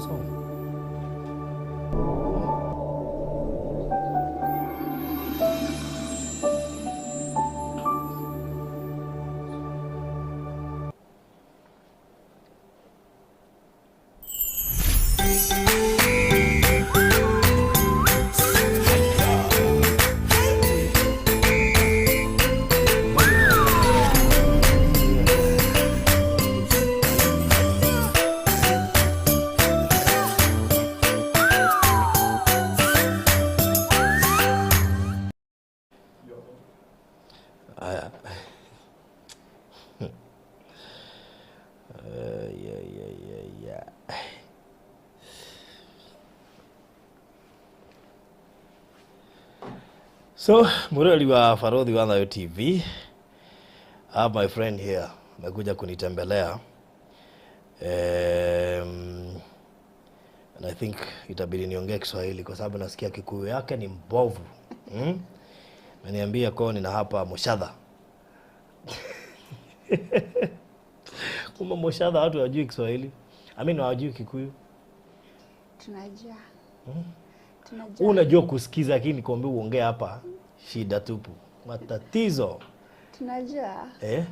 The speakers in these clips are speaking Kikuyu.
Song. Aya. Yeah. So, murali wa Farodhi wa Thayo TV, I have my friend here, amekuja kunitembelea. And I think itabidi niongee Kiswahili kwa sababu nasikia Kikuyu yake ni mbovu. Ameniambia kwao nina hapa Moshadha. Kumbe Moshadha watu hawajui Kiswahili. I mean hawajui Kikuyu. Tunajua. Tunajua. Unajua kusikiza lakini nikwambia uongee hapa shida tupu. Matatizo. Tunajua. Eh?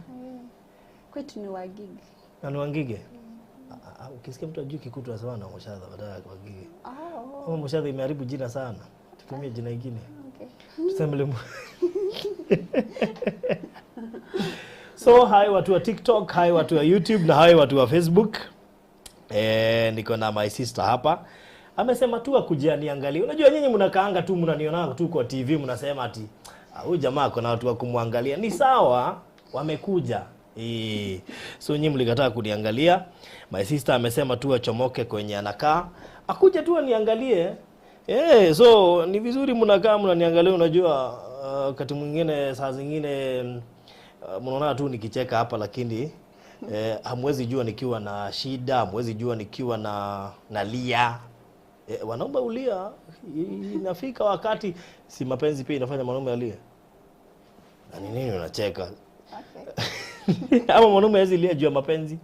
Kwetu ni Wagigi. Na ni Wangige? Ukisikia mtu hajui Kikuyu tunasema na Moshadha badala ya Wagige. Oh. Kama Moshadha imeharibu jina sana. Tutumie jina lingine. Okay. Tuseme So, hi watu wa TikTok, hi watu wa YouTube na hi watu wa Facebook. Niko na my sister hapa. Amesema tu akuje aniangalie. Unajua nyinyi mnakaanga tu mnaniona tu kwa TV mnasema ati huyu jamaa kuna watu wa kumwangalia. Ni sawa, wamekuja. So nyinyi mlikataa kuniangalia. My sister amesema tu achomoke kwenye anakaa, akuje tu aniangalie. So ni vizuri mnakaa mnaniangalia. Unajua wakati mwingine saa zingine mnaona tu nikicheka hapa lakini hamwezi jua nikiwa na shida, hamwezi jua nikiwa na nalia. Wanaume ulia, inafika wakati si mapenzi pia inafanya mwanaume alie. Na ni nini unacheka? Okay. Ama mwanaume hawezi lia juu ya mapenzi?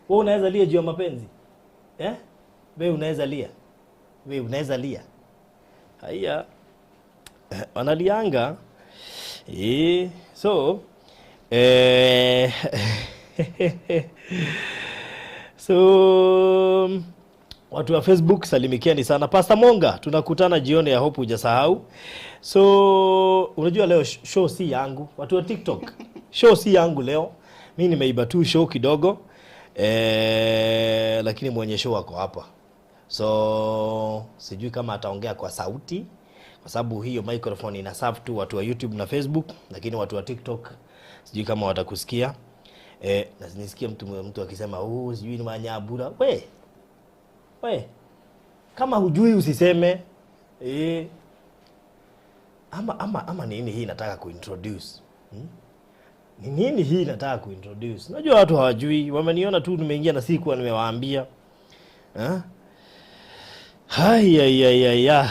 Wewe unaweza lia juu ya mapenzi? Eh? Wewe unaweza lia? Wewe unaweza lia? Haya. Wanalianga. So so watu wa Facebook salimikieni sana. Pastor Monga, tunakutana jioni ya hope hujasahau. So unajua leo show si yangu. Watu wa TikTok, show si yangu leo. Mimi nimeiba tu show kidogo. Lakini mwenye show ako hapa. So sijui kama ataongea kwa sauti kwa sababu hiyo microphone ina serve tu watu wa YouTube na Facebook, lakini watu wa TikTok sijui kama watakusikia. Na nisikie mtu akisema sijui ni Manyabura. We. We. Kama hujui usiseme. Ama nini hii nataka kuintroduce? Ni nini hii nataka kuintroduce? Unajua watu hawajui, wameniona tu nimeingia na sikuwa nimewaambia. Hai, ai, ai, ai, ai.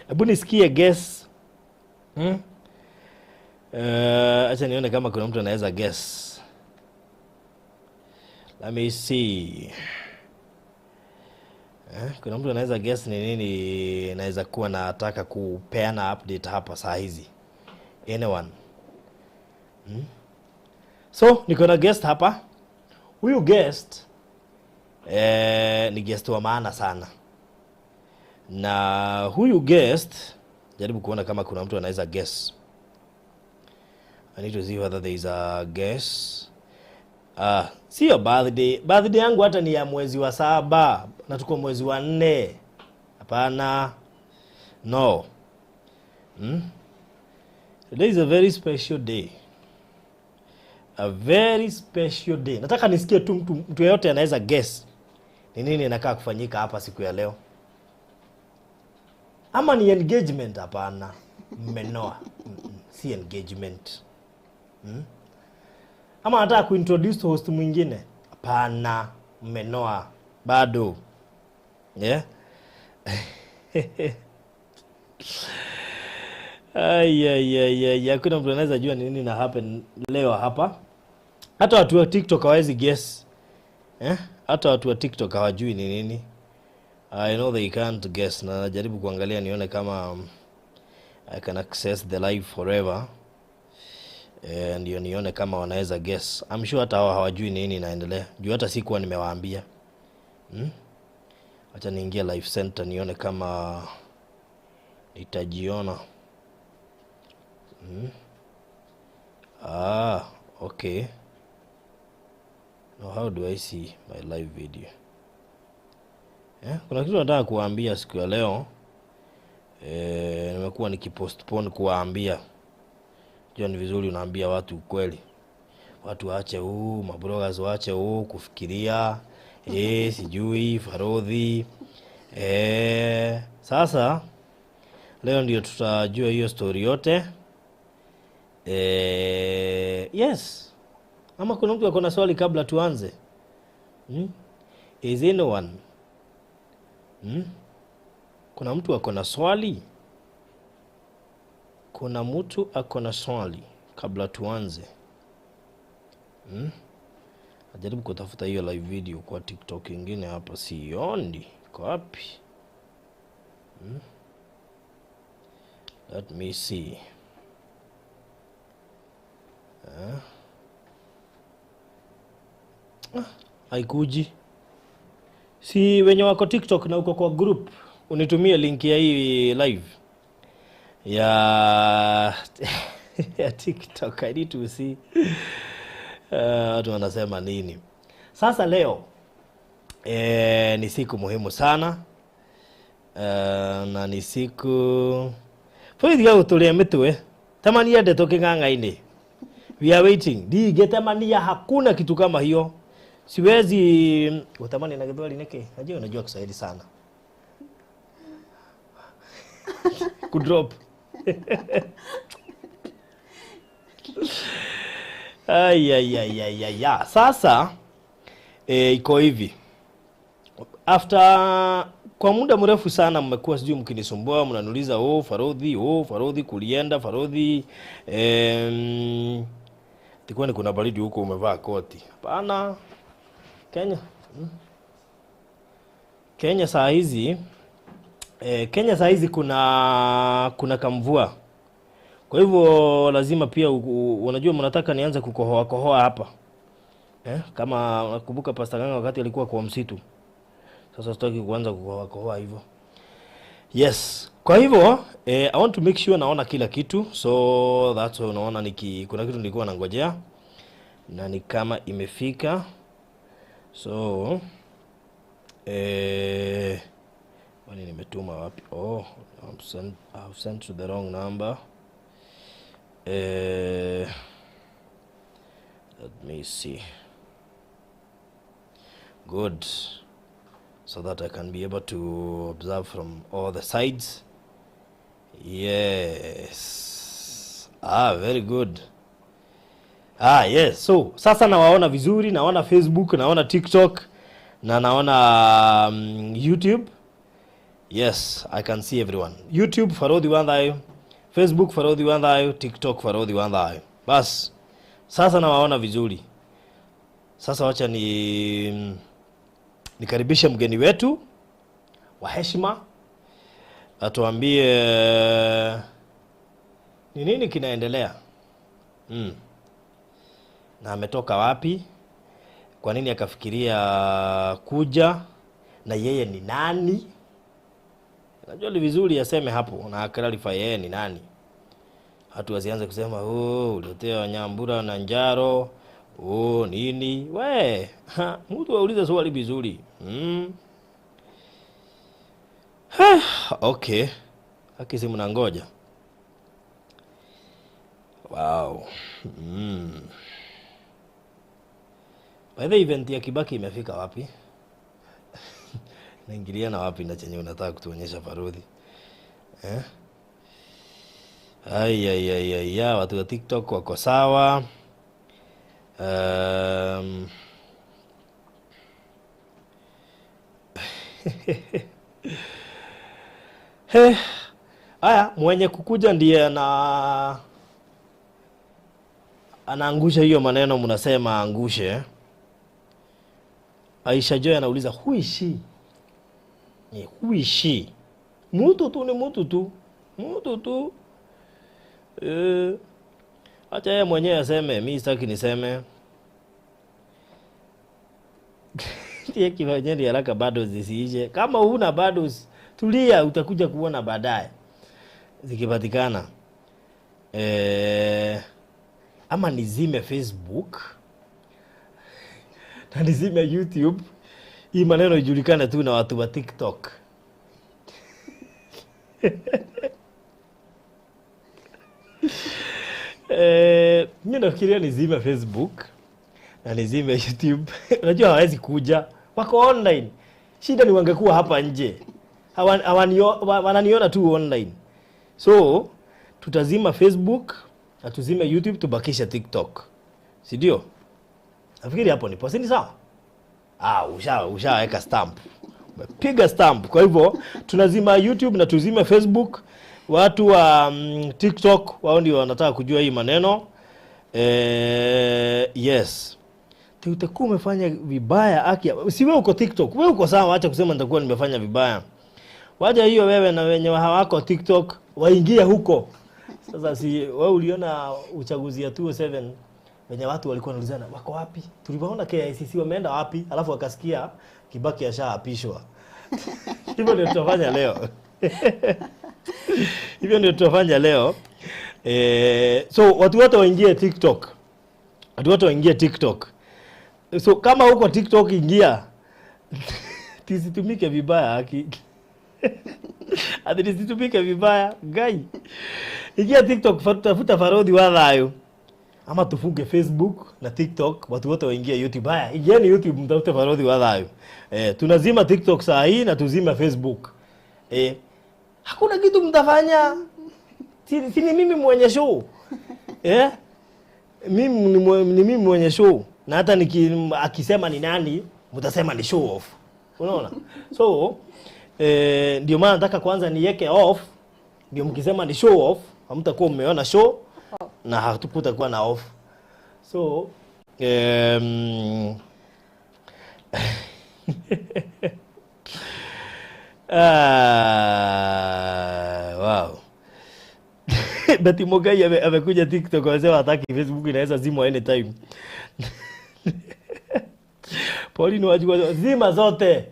Hebu nisikie guess. Acha nione kama kuna mtu anaweza guess. Let me see. Kuna mtu anaweza guess ni nini naweza kuwa nataka kupeana update hapa saa hizi? Anyone? So, niko na guest hapa. Huyu guest ni guest wa maana sana. Na huyu guest, jaribu kuona kama kuna mtu anaweza guess. I need to see whether there is a guess. Sio birthday. Birthday yangu hata ni ya mwezi wa 7 na tuko mwezi wa 4. Hapana. No. Today is a very special day. A very special day. Nataka nisikie tu mtu yeyote anaweza guess ni nini inakaa kufanyika hapa siku ya leo. Ama ni engagement? Hapana. Mmenoa. Si engagement. Ama nataka kuintroduce host mwingine? Hapana, mmenoa bado. Yeah? Ai, ai, ai, ai, hakuna mtu anaweza jua ni nini na happen leo hapa. Hata watu wa TikTok hawawezi guess. Eh? Hata watu wa TikTok hawajui ni nini. I know they can't guess, na najaribu kuangalia nione kama I can access the live forever. Ndio nione kama wanaweza guess. I'm sure hata hao hawajui nini inaendelea. Juu hata sikuwa nimewaambia. Acha niingie live center nione kama nitajiona. Ah, okay. Now how do I see my live video? Kuna kitu nataka kuwaambia siku ya leo. Nimekuwa nikipostpone kuwaambia. Jua ni vizuri unaambia watu ukweli. Watu waache huu, mabloggers waache huu kufikiria. Sijui Farodhi. Sasa leo ndio tutajua hiyo story yote. Yes. Ama kuna mtu akona swali kabla tuanze? Is anyone? Kuna mtu akona swali? Kuna mtu akona swali kabla tuanze? Najaribu kutafuta hiyo live video kwa TikTok ingine hapa, sioni. Iko wapi? Let me see. Haikuji. Si wenye wako TikTok na uko kwa group, unitumie link ya hii live ya TikTok. I need to see watu wanasema nini. Sasa leo ni siku muhimu sana, na ni siku bũrũri gũtũrĩa mĩtwe temania ndeto kĩng'ang'a-inĩ. We are waiting. Ndingĩtemania, hakuna kitu kama hiyo. Siwezi utamani na Gĩthweri nĩkĩ? Najua unajua Kiswahili sana. Kudrop. Ay, ay, ay, ay, ay, ay. Sasa iko hivi. After kwa muda mrefu sana mmekuwa sijui mkinisumbua, mnaniuliza oh Farodhi, oh Farodhi kulienda Farodhi, tikuwa ni kuna baridi huko umevaa koti. Hapana. Kenya. Kenya saa hizi Kenya saa hizi kuna kamvua. Kwa hivyo lazima pia unajua mnataka nianze kukohoa kohoa hapa. Kama nakumbuka Pastor Ng'ang'a wakati alikuwa kwa msitu. Sasa sitaki kuanza kukohoa kohoa hivyo. Yes. Kwa hivyo I want to make sure naona kila kitu. So that's why unaona kuna kitu nilikuwa nangojea na ni kama imefika. So kwani nimetuma wapi? Oh, I've sent to the wrong number. Let me see. Good. So that I can be able to observe from all the sides. Yes. Ah, very good. Ah, yes. So, sasa nawaona vizuri, naona Facebook, naona TikTok, na naona YouTube. Yes, I can see everyone. YouTube Farodhi Wanthayo, Facebook Farodhi Wanthayo, TikTok Farodhi Wanthayo. Bas, sasa nawaona vizuri. Sasa wacha nikaribishe mgeni wetu wa heshima atuambie ni nini kinaendelea. Na ametoka wapi? Kwa nini akafikiria kuja? Na yeye ni nani? Najua ni vizuri aseme hapo na clarify yeye ni nani. Watu wasianze kusema oh, uletea Nyambura na Njaro, oh nini? We, ha, mtu aulize swali vizuri. Okay. Haki si mnangoja. Wow. By the event ya Kibaki imefika wapi? Naingilia na wapi na chenye unataka kutuonyesha Farodhi? Ai, ai, ai, ai, ya, watu wa TikTok wako sawa. Haya, mwenye kukuja ndiye anaangusha hiyo maneno mnasema angushe. Aisha Joy anauliza who is she? Ni who is she? Mtu tu ni mtu tu. Mtu tu. Acha yeye mwenyewe aseme, mimi sitaki niseme. Tie kifanyeni haraka bado zisiishe. Kama huna bado tulia, utakuja kuona baadaye zikipatikana. Ama nizime Facebook na nizime YouTube, hii maneno ijulikane tu na watu wa TikTok. Mimi nafikiria nizime Facebook na nizime YouTube. Unajua hawezi kuja, wako online. Shida ni wangekuwa hapa nje, wananiona tu online. So tutazima Facebook na tuzime YouTube, tubakishe TikTok, si ndio? Nafikiri hapo nipo, si ni sawa? Ah, ushaweka stamp, umepiga stamp. Kwa hivyo tunazima YouTube na tuzime Facebook. Watu wa TikTok wao ndio wanataka kujua hii maneno. Yes. Utakuwa umefanya vibaya aki. Si wewe uko TikTok, wewe uko sawa, acha kusema nitakuwa nimefanya vibaya. Waja hiyo wewe na wenye hawako TikTok waingie huko. Sasa si wewe uliona uchaguzi ya 2007 wenye watu walikuwa wanaulizana wako wapi? Tuliwaona KICC wameenda wapi? Alafu wakasikia Kibaki ashaapishwa. Hivyo ndio tutafanya leo. Hivyo ndio tutafanya leo. So watu wote waingie TikTok. Watu wote waingie TikTok. So kama uko TikTok ingia. Tisitumike vibaya haki. Ati nisitumike vibaya gai. Ingia TikTok, tafuta Farodhi wa Thayo. Ama tufunge Facebook na TikTok, watu wote waingie YouTube. Haya, ingieni YouTube mtafute Farodhi wa Thayo. Tunazima TikTok saa hii na tuzima Facebook. Hakuna kitu mtafanya. Si ni mimi mwenye show. Mimi ni mimi mwenye show. Na hata akisema ni nani, mtasema ni show off. Unaona? So, ndio maana nataka kwanza niweke off, ndio mkisema ni show off, hamtakuwa mmeona show na hatukutakuwa na off. So, wow. Betty Mogai amekuja TikTok amesema hataki Facebook inaweza zimwa anytime. Pauline wajua zima zote.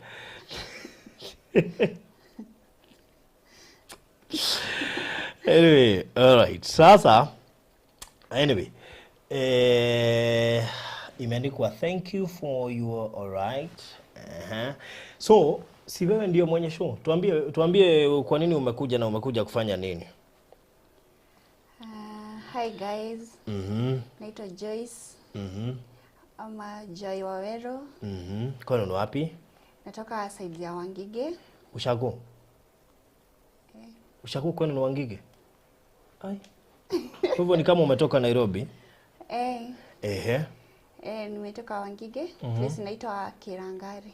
Anyway, all right. Sasa anyway, imeandikwa thank you for your all right. So, si wewe ndio mwenye show. Tuambie kwa nini umekuja na umekuja kufanya nini? Hi guys. Naitwa Joyce. Ama Joy Wawero. Kwani ni wapi? Natoka side ya Wangige. Ushago. Ushago kwani ni Wangige? Ai. Kwa hivyo ni kama umetoka Nairobi? Ehe. Nimetoka Wangige. Place inaitwa Kirangari.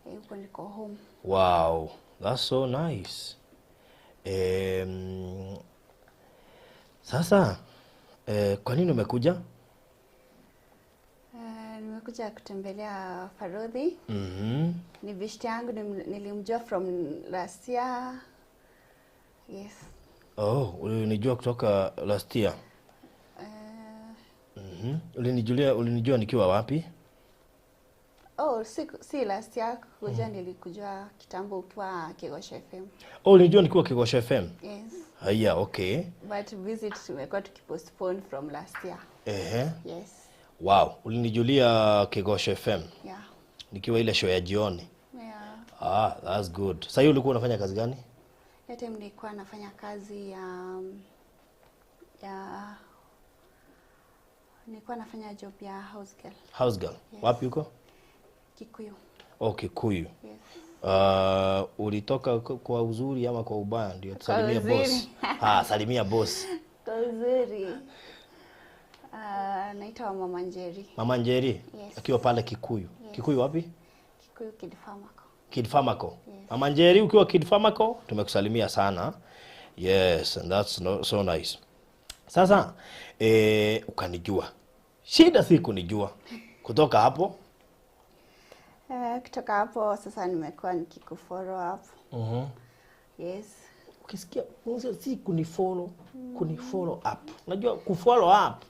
Huko niko home. Wow, that's so nice. Sasa kwa nini umekuja? Nimekuja kutembelea Farodhi. Ni beshte yangu, nilimjua from last year. Yes. Oh, ulinijua kutoka last year? Ulinijua nikiwa wapi? Oh, si last year kuja, nilikujua kitambo ukiwa Kigosho FM. Oh, ulinijua nikiwa Kigosho FM? Yes. Haya, okay. But visit tumekuwa tukipostpone from last year. Yes. Wow, ulinijulia Kigosho FM? Yeah. Nikiwa ile show ya jioni. Yeah. Ah, that's good. Sasa hiyo ulikuwa unafanya kazi gani? Hiyo time nilikuwa nafanya kazi ya nilikuwa nafanya job ya house girl. House girl. Yes. Wapi huko? Kikuyu. Oh, Kikuyu. Yes. Ulitoka kwa uzuri ama kwa ubaya? Ndio tusalimie boss. Ah, salimia boss. Kwa uzuri. Naitwa Mama Njeri. Mama Njeri? Yes. Akiwa pale Kikuyu. Yes. Kikuyu wapi? Kikuyu Kid Pharmaco. Kid Pharmaco. Yes. Mama Njeri ukiwa Kid Pharmaco, tumekusalimia sana. Yes, and that's so nice. Sasa ukanijua. Shida si kunijua. Kutoka hapo? Kutoka hapo sasa nimekuwa nikikufollow up. Yes. Ukisikia si kunifollow, kunifollow up. Unajua kufollow up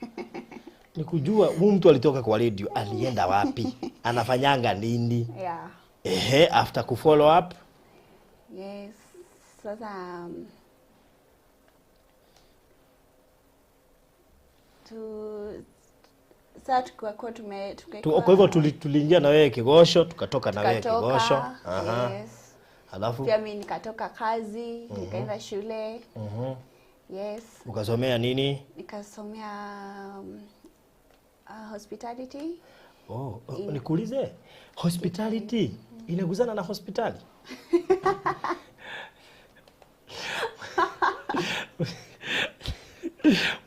ni kujua huyu mtu alitoka kwa radio, alienda wapi, anafanyanga nini. Yeah. Ehe, after kufollow up. Yes. Sasa sasa tukikuwa tume Kwa hivyo tuliingia na wewe Kigosho, tukatoka na wewe Kigosho. Aha. Yes. Alafu pia mimi nikatoka kazi, nikaenda shule. Yes. Ukasomea nini? Nikasomea hospitality. Oh, nikuulize, hospitality inaguzana na hospitali?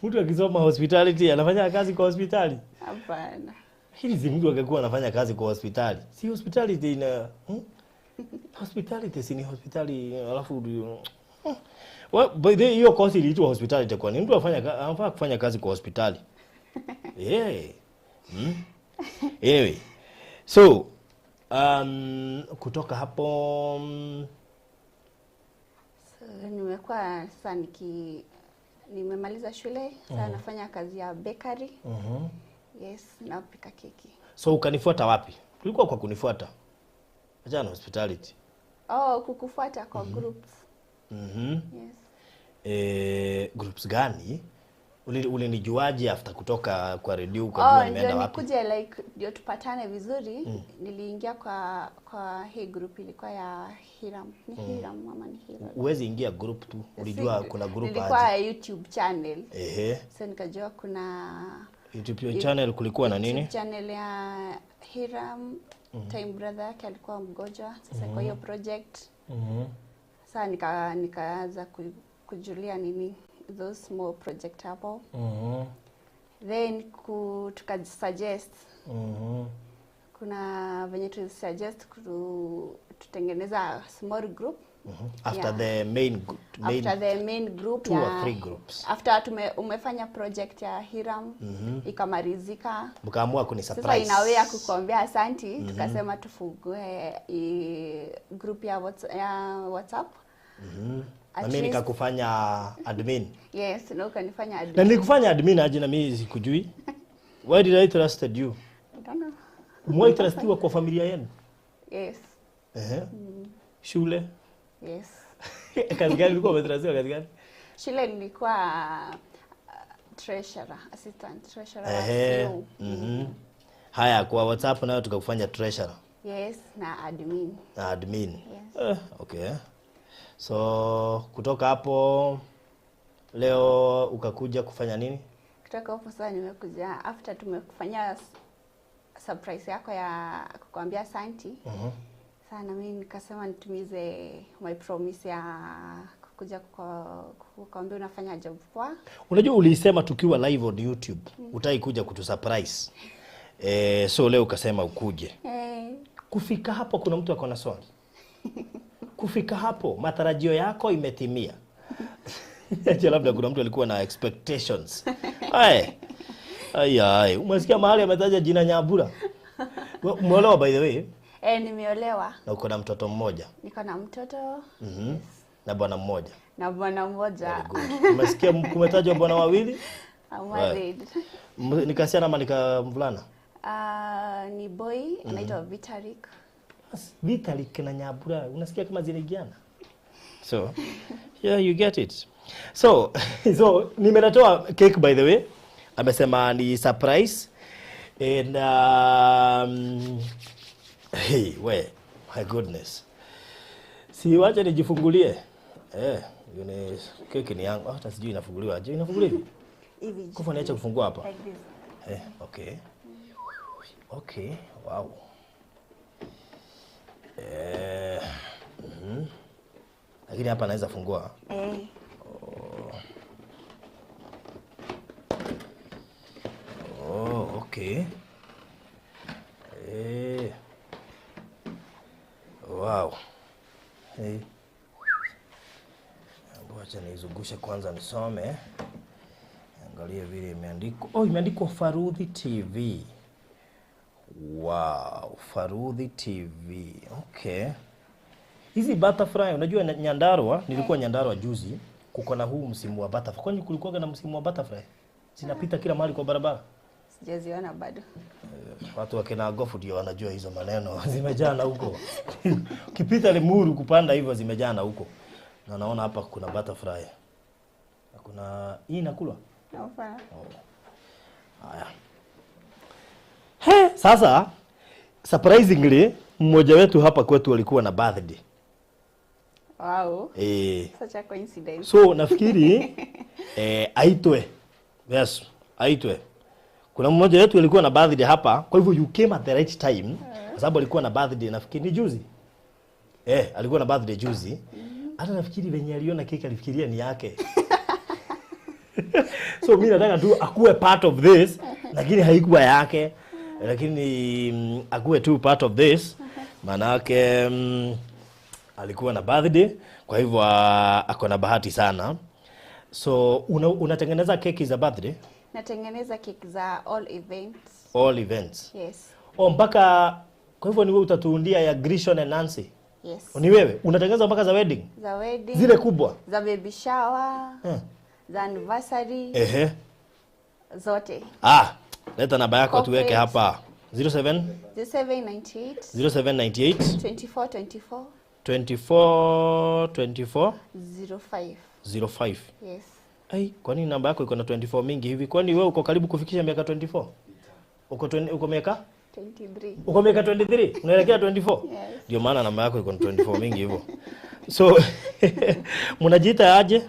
Mtu akisoma hospitality anafanya kazi kwa hospitali? Hapana. Hili si mtu angekuwa anafanya kazi kwa hospitali. Si hospitality ina Hospitality si ni hospitali alafu well, by the hiyo course iliitwa hospitality kwa nini? Mtu anafaa kufanya kazi kwa hospitali. Yeah. Anyway. So, kutoka hapo so, nimekuwa sasa nimemaliza shule, sasa nafanya kazi ya bakery. Yes, napika keki. So ukanifuata wapi? Tulikuwa kwa kunifuata. Acha na hospitality. Oh, kukufuata kwa groups. Yes. Groups gani? Ulinijuaje after kutoka kwa radio ukajua nimeenda wapi? Nikuje like ndio tupatane vizuri. Niliingia kwa hii group ilikuwa ya Hiram. Ni Hiram mama ni Hiram. Uwezi ingia group tu. Ulijua kuna group aje? Ilikuwa YouTube channel. Ehe. So nikajua kuna YouTube channel kulikuwa na nini? YouTube channel ya Hiram. Time brother yake alikuwa mgonjwa. Sasa kwa hiyo project. Sasa nikaanza kujulia nini those small project hapo. Then tukasuggest. Kuna venye tu suggest tutengeneza small group. After the main after the main group 2 or 3 groups. After umefanya project ya Hiram ikamalizika. Mkaamua kuni surprise. Sasa inawea kukuambia asanti, tukasema tufungue group ya WhatsApp. Na mimi nikakufanya admin. Yes, na ukanifanya admin. Na nilikufanya admin aje na mimi sikujui? Why did I trusted you? I don't know. Mwai trustiwa kwa familia yenu? Yes. Shule? Yes. Kazi gani ulikuwa umetrustiwa kazi gani? Shule nilikuwa treasurer, assistant treasurer. Haya, kwa WhatsApp nayo tukakufanya treasurer. Yes, na admin. Na admin. Yes. Okay. So kutoka hapo leo ukakuja kufanya nini? Kutoka hapo sasa nimekuja after tumekufanyia surprise yako ya kukuambia asanti. Sasa na mimi nikasema nitumize my promise ya kukuja kukuambia unafanya job poa. Unajua ulisema tukiwa live on YouTube utai kuja kutu surprise. So leo ukasema ukuje. Kufika hapo kuna mtu akona swali. Kufika hapo matarajio yako imetimia. Acha labda kuna mtu alikuwa na expectations. Ai. Ai ai, umesikia mahali ametaja jina Nyambura? Umeolewa by the way? Nimeolewa. Na uko na mtoto mmoja? Niko na mtoto. Yes. Na bwana mmoja. Na bwana mmoja. Umesikia kumetajwa bwana wawili? I'm married. Nikasiana ama nikamvulana? Ni boy anaitwa Vitalik. Vitalik na Nyambura, unasikia kama zinaingiana? So, yeah, you get it. So, so nimeletewa cake by the way. Amesema ni surprise. And hey, we, my goodness. Si wacha nijifungulie. Yone cake ni yangu. Hata sijui inafunguliwa aje. Inafunguliwa hivi? Hivi. Kufa niache kufungua hapa. Like this. Okay. Okay, wow. Lakini hapa naweza fungua. Oh, okay. Wow. Hey. Wacha nizungushe kwanza nisome. Angalia vile imeandikwa. Oh, imeandikwa Farudhi TV. Wow, Farudhi TV. Okay. Hizi butterfly, unajua Nyandarua, nilikuwa Nyandarua juzi, kuko na huu msimu wa butterfly. Kwani kulikuwa na msimu wa butterfly? Zinapita kila mahali kwa barabara. Sijaziona bado. Watu wakina Gofu ndio wanajua hizo maneno. Zimejana huko. Ukipita Limuru kupanda hivyo zimejana huko. Na naona hapa kuna butterfly. Na kuna hii inakulwa? Hapana. Haya. He, sasa surprisingly mmoja wetu hapa kwetu alikuwa na birthday. Wow. Eh, Such a coincidence. so nafikiri aitwe. Yes, aitwe. Kuna mmoja wetu alikuwa na birthday hapa, kwa hivyo you came at the right time kwa sababu alikuwa na birthday nafikiri ni juzi. Alikuwa na birthday juzi. Hata nafikiri venye aliona keki alifikiria ni yake. So mimi nataka tu akuwe part of this, lakini haikuwa yake. Lakini akuwe tu part of this. Manake alikuwa na birthday, kwa hivyo ako na bahati sana. So unatengeneza keki za birthday? Natengeneza keki za all events. All events. Yes. Oh, mpaka kwa hivyo ni wewe utatuundia ya Grishon and Nancy? Yes. Ni wewe unatengeneza mpaka za wedding? Za wedding. Zile kubwa? Za baby shower. Za anniversary. Ehe. Zote. Ah, leta namba yako tuweke Corporate. hapa. 07 0798 0798 24 24 24 24 05. 05. Yes. Ai, kwa nini namba yako iko na 24 mingi hivi? Kwani wewe uko karibu kufikisha miaka 24? Uko miaka? 23. Uko miaka 23? Unaelekea 24? Yes. Ndio maana namba yako iko na 24 mingi hivyo. So mnajiita aje?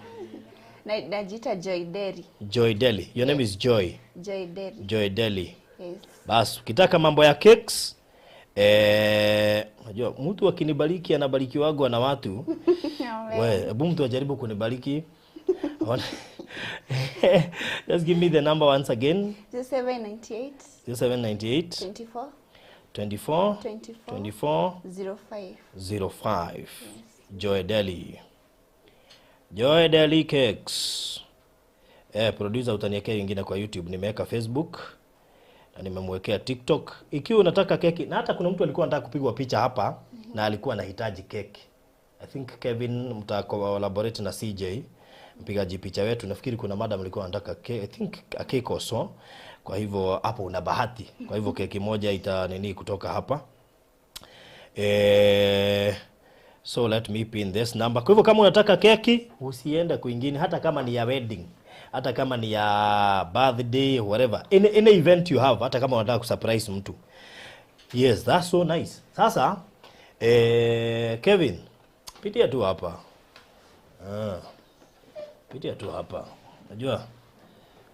Najiita Joy Deli. Joy Deli. Your name is Joy. Joy Deli. Joy Deli. Yes. Bas, ukitaka mambo ya cakes, unajua mtu akinibariki anabarikiwagwa na watu. We, hebu mtu ajaribu kunibariki. Just give me the number once again. 0798 0798 24 24 24 24 05. 05. Yes. Joy Deli. Joy Deli Cakes. Producer utaniwekea nyingine kwa YouTube, nimeweka Facebook na nimemwekea TikTok. Ikiwa unataka keki, na hata kuna mtu alikuwa anataka kupigwa picha hapa na alikuwa anahitaji keki. I think Kevin mta collaborate na CJ mpigaji picha wetu. Nafikiri kuna madam alikuwa anataka I think a cake or so. Kwa hivyo hapo una bahati. Kwa hivyo keki moja ita nini kutoka hapa. So let me pin this number. Kwa hivyo kama unataka keki usiende kwingine, hata kama ni ya wedding, hata kama ni ya birthday, whatever, any event you have, hata kama unataka kusurprise mtu. Yes, that's so nice. Sasa Kevin, pitia tu hapa. Pitia tu hapa. Unajua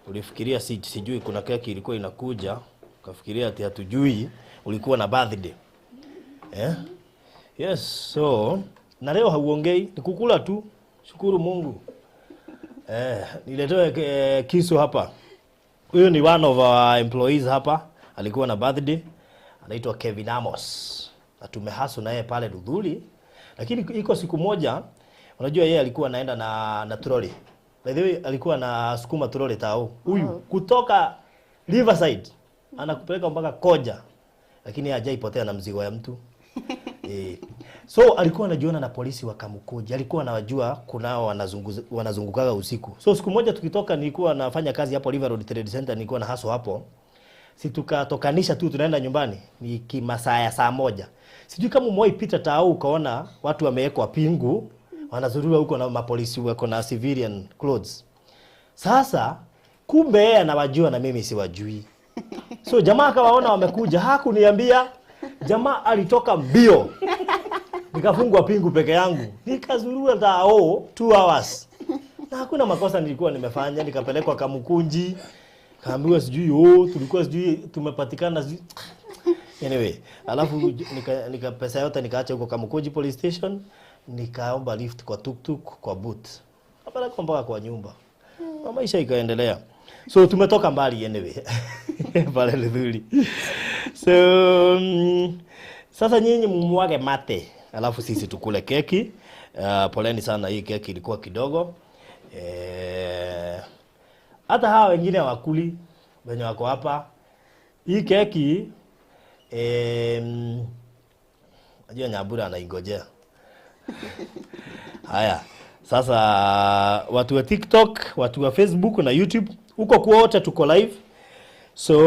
ulifikiria sijui kuna keki ilikuwa inakuja, ukafikiria ati hatujui ulikuwa na birthday. Yes, so na leo hauongei, ni kukula tu. Shukuru Mungu. Niletewe kisu hapa. Huyu ni one of our employees hapa, alikuwa na birthday, anaitwa Kevin Amos. Na tumehasu naye pale Luthuli. Lakini iko siku moja, unajua yeye alikuwa anaenda na trolley. By the way, alikuwa anasukuma trolley tao. Huyu kutoka Riverside anakupeleka mpaka Koja. Lakini hajaipotea na mzigo ya mtu. So alikuwa anajiona na polisi wa Kamukunji, alikuwa anawajua kunao wanazungukaga usiku. So siku moja tukitoka, nilikuwa nafanya kazi hapo River Road Trade Center, nilikuwa na haso hapo. Si tukatokanisha tu tunaenda nyumbani, ni kimasaa ya saa 1. Sijui kama umewahi pita tao ukaona watu wamewekwa pingu, wanazurura huko na mapolisi wako na civilian clothes. Sasa kumbe yeye anawajua na mimi siwajui. So jamaa akawaona wamekuja, hakuniambia. Jamaa alitoka mbio. Nikafungwa pingu peke yangu. Nikazurura tao 2 hours. Na hakuna makosa nilikuwa nimefanya, nikapelekwa Kamukunji. Kaambiwa sijui tulikuwa sijui tumepatikana sijui. Anyway, alafu nika pesa yote nikaacha huko Kamukunji police station, nikaomba lift kwa tuktuk kwa boot. Kapelekwa mpaka kwa nyumba. Na maisha ikaendelea. So tumetoka mbali anyway. Pale Luthuli. So sasa nyinyi mumwage mate, alafu sisi tukule keki. Poleni sana, hii keki ilikuwa kidogo. Hata hawa wengine hawakuli wenye wako hapa. Hii keki Najua Nyambura anaingojea. Haya, sasa watu wa TikTok, watu wa Facebook na YouTube, huko kwote tuko live. So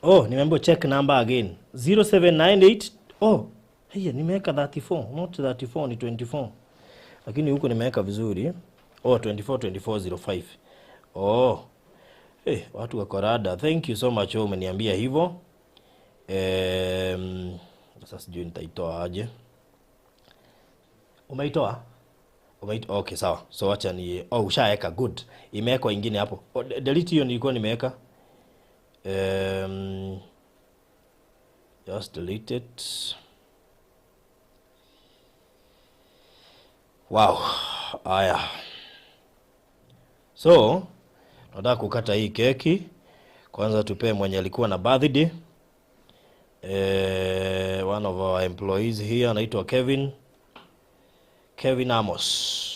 oh, nimeambiwa check number again. 0798. Oh, haya nimeweka 34, not 34 ni 24. Lakini huko nimeweka vizuri. Oh, 24 24 05. Oh. Eh, watu wako rada. Thank you so much, wewe umeniambia hivyo. Sasa sijui nitaitoa aje. Umeitoa? Umeitoa? Okay, sawa. So acha ni, oh, ushaeka, good. Imewekwa ingine hapo. Oh, delete hiyo nilikuwa nimeweka. Just delete it. Wow. Aya. So, nataka kukata hii keki. Kwanza tupee mwenye alikuwa na birthday. One of our employees here anaitwa Kevin. Kevin Amos.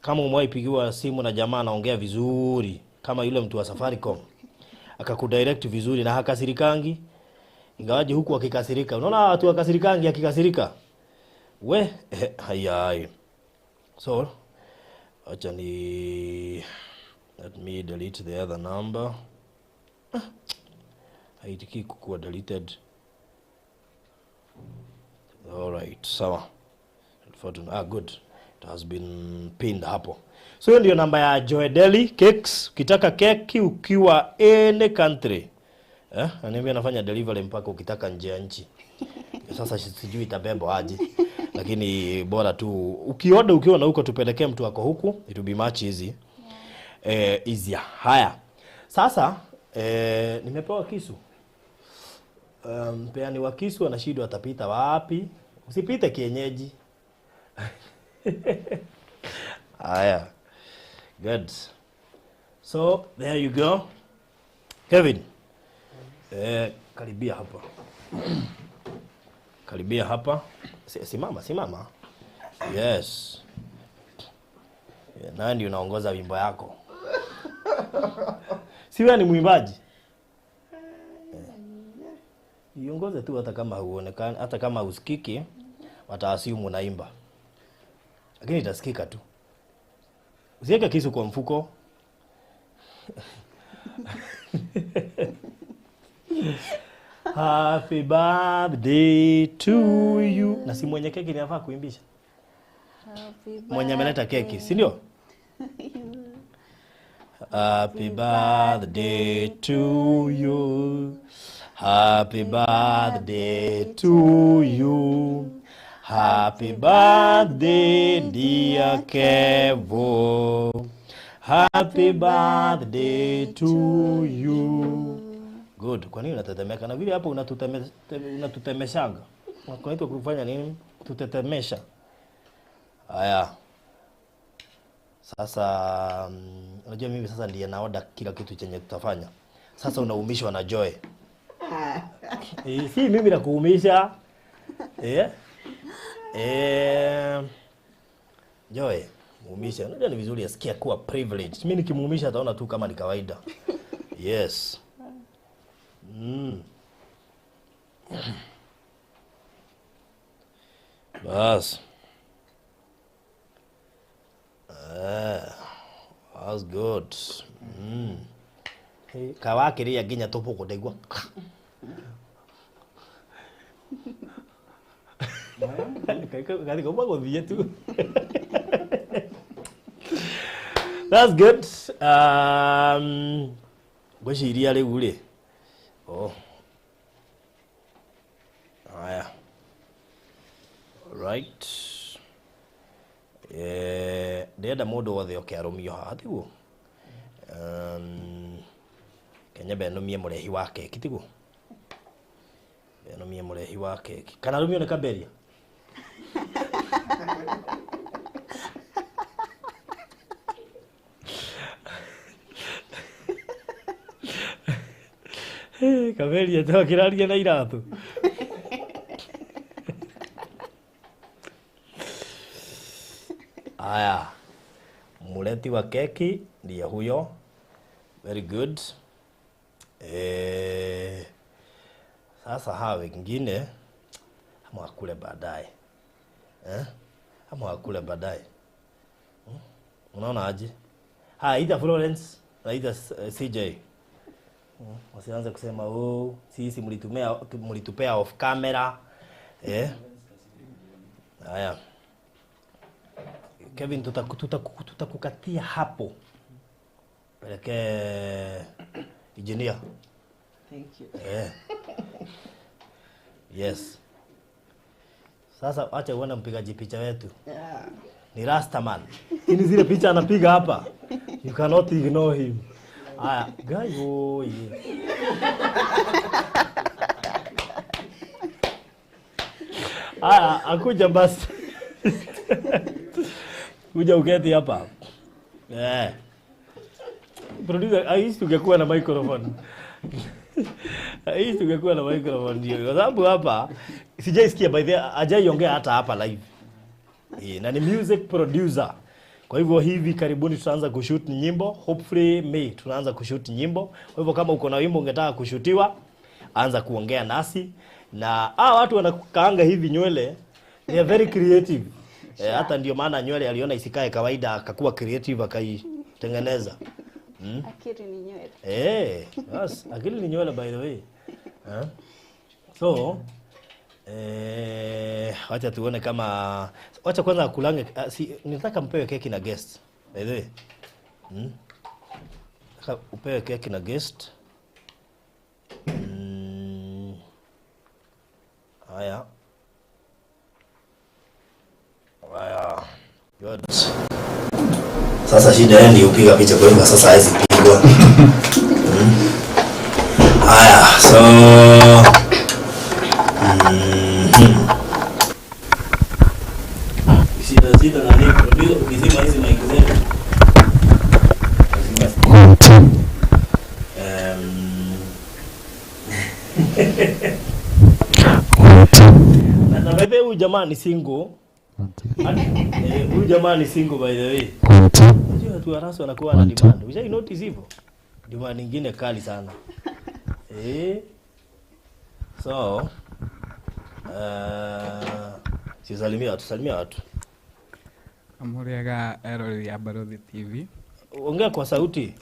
Kama umewahi pigiwa simu na jamaa anaongea vizuri kama yule mtu wa Safaricom, akakudirect vizuri na hakasirikangi, ingawaje huku akikasirika. Unaona watu wakasirikangi akikasirika. We, hayai. So, acha ni, let me delete the other number. Haitiki kukuwa deleted. All right, sawa. Good. It has been pinned hapo. So hiyo ndio namba ya Joy Deli Cakes. Ukitaka keki ukiwa any country. Ananiambia anafanya delivery mpaka ukitaka nje ya nchi. Sasa sijui itabebwa aje. Lakini bora tu ukioda ukiwa na huko tupelekee mtu wako huku, it will be much easy. Easier. Haya. Sasa nimepewa kisu. Mpeani wa kisu anashindwa atapita wapi? Usipite kienyeji. Haya. Good. So there you go. Kevin. Karibia hapa. Karibia hapa. Simama, simama. Yes. Yeah, nani unaongoza wimbo yako? Si wewe ni mwimbaji? Iongoze tu hata kama huonekani, hata kama usikiki, wataassume unaimba. Lakini itasikika tu. Usiweke kisu kwa mfuko. Happy birthday to you. Na si mwenye keki inafaa kuimbisha. Happy Mwenye ameleta keki, si ndio? Happy birthday to you. Happy birthday to you. Happy birthday dear Kevo. Happy birthday to you. Good. Kwa nini unatetemeka? Na vile hapo unatutemeshanga. Unaitwa kufanya nini? Kututetemesha. Haya. Sasa unajua mimi sasa ndiye naoda kila kitu chenye tutafanya. Sasa unaumishwa na Joy. Si mimi nakuumisha. Joy, muumisha. Unajua ni vizuri asikia kuwa privileged. Mimi nikimuumisha ataona tu kama ni kawaida. Yes. Bas. That's good. Hey, kawakiria nginya tubuku ndaigua. Kathi kauma guthie tu. That's good. Ngwiciria riu ri. Oh. Haya. Right. Ndĩrenda mũndũ wothe oke arũmio haha tiguo? Kenya benũmie mũrehi wa keki tiguo? Benũmie mũrehi wa keki. Kana arũmio nĩ Kaberia? Hey, Kaberia twakĩraria na iratũ. Aya, muleti wa keki ndiye huyo. Very good. Sasa hawa wengine ama wakule baadaye, eh? Ama wakule baadaye. Unaona aje? Haya, either Florence na either CJ. Wasianze kusema, "Oh, sisi mlitupea off camera." Eh? Haya. Kevin, tutakukatia hapo. Pelekee engineer. Thank you. Eh. Yes. Sasa acha uone mpigaji picha wetu. Yeah. Ni Rastaman. Ini zile picha anapiga hapa. You cannot ignore him. Aya, guy, oh yeah. Aya, akuja basi. Kuja uketi hapa. Eh. Producer, I used tungekuwa na microphone. Hii tungekuwa na microphone ndio. Kwa sababu hapa sijaisikia, by the way, hajaiongea hata hapa live. Eh, na ni music producer. Kwa hivyo hivi karibuni tutaanza kushoot nyimbo. Hopefully May tunaanza kushoot nyimbo. Kwa hivyo kama uko na wimbo ungetaka kushootiwa, anza kuongea nasi. Na watu wanakaanga hivi nywele, they are very creative. Eh, hata ndio maana nywele aliona isikae kawaida, akakuwa creative akaitengeneza. Akili ni nywele. Eh, yes, akili ni nywele, by the way. Eh? So, wacha tuone kama, wacha kwanza akulange, si nitaka mpewe keki na guest. By the way. Nataka upewe keki na guest. Haya. Haya. Good. Sasa shida yeye ndio upiga picha, kwa hivyo sasa haizi pigwa. Haya, so Shida shida na nini? Ndio ukizima hizi mic zetu. Na by the way, huyu jamaa ni single. Huyu jamaa ni single, by the way. Unajua watu wa rasi wanakuwa na demand. Ushai notice hivyo? Demand nyingine kali sana. So, sisalimia watu, salimia watu. Amuriaga erori ya Barothi TV. Ongea kwa sauti.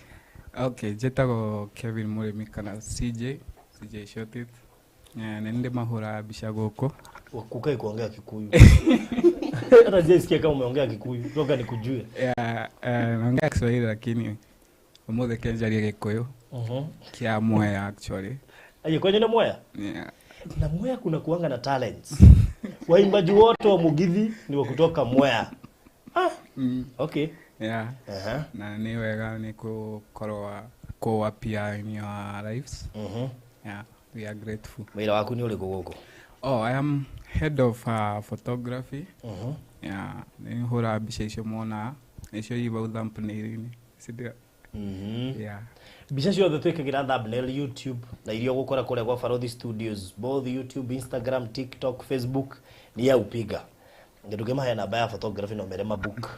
Okay, njĩtagwo Kevin Mũrĩmi kana CJ, CJ Shortit. Nĩ ndĩ mahũra mbica gũkũ. Kukai kuongea Kikuyu. Hata sijaisikia kama umeongea Kikuyu. Toka nikujue. Yeah, naongea Kiswahili lakini ũmũthĩ kenjaria Gĩkũyũ. Kia Mwea actually. Aye, kwenye na Mwea? Yeah. Na Mwea kuna kuanga na talents. Waimbaji wote wa Mugithi ni wa kutoka Mwea. Okay. Yeah. Na nĩ wega nĩ gũkorwo kũ appear in your lives. Yeah, we are grateful. Wĩra waku nĩ ũrĩkũ gũkũ? Oh, I am head of photography. Yeah, nĩ hũraga mbica icio mwonaga. Nĩcio i bau thumbnail-inĩ. Si ndio? Yeah. Mbica ciothe twĩkagĩra thumbnail YouTube na iria ũgũkora kũrĩa gwa Barothi Studios, both YouTube, Instagram, TikTok, Facebook ni ya upiga. Ndũkĩmahe namba ya photography no mere mabook.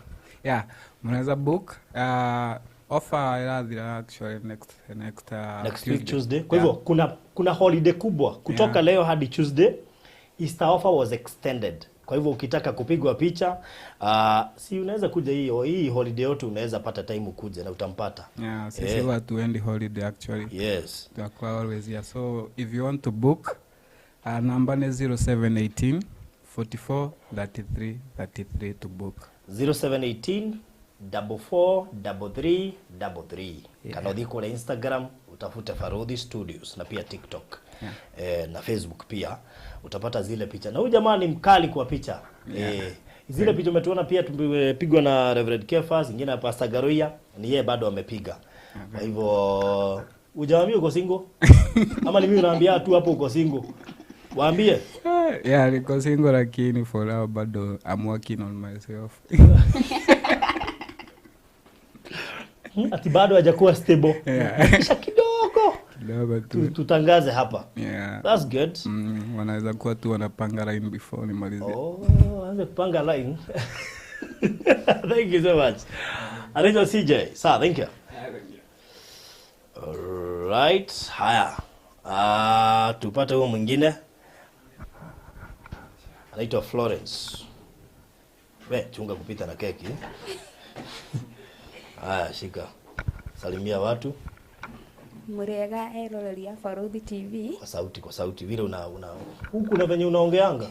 Yeah, mnaweza book. Offer irathira actually next Next week Tuesday. Tuesday. Kwa hivyo kuna holiday kubwa kutoka leo hadi Tuesday. Easter offer was extended. Kwa hivyo ukitaka kupigwa picha, si unaweza kuja hii holiday yote, unaweza pata time ukuje na utampata. Yeah, sisi watu endi holiday actually. Yes. Tutakuwa always here. So if you want to book, number ni 0718 44 33 33 to book. 0718 44 33 33. Yeah. Kana uthie kule Instagram utafute Barothi Studios na pia TikTok. Yeah. Na Facebook pia utapata zile picha. Na huyu jamaa ni mkali kwa picha. Yeah. Zile picha umetuona pia tumepigwa na Reverend Kefa, zingine na Pastor Garuya, ni yeye bado amepiga. Kwa hivyo hujawaambia uko single? Ama ni mimi naambia tu hapo uko single? Waambie. Yeah, niko single lakini for now bado I'm working on myself. Ati bado hajakuwa stable. Yeah. Kisha kidogo. Kidogo tu. Tutangaze hapa. Yeah. That's good. Wanaweza kuwa tu wanapanga line before nimalize. Oh, anze kupanga line. Thank you so much. Anaitwa CJ. Sawa, thank you. All right. Haya. Ah, tupate huo mwingine. Anaitwa Florence. We, chunga kupita na keki. Haya, shika. Salimia watu Murega eroreri a Barũthi TV. Kwa sauti, kwa sauti vile una huku na venye unaongeanga.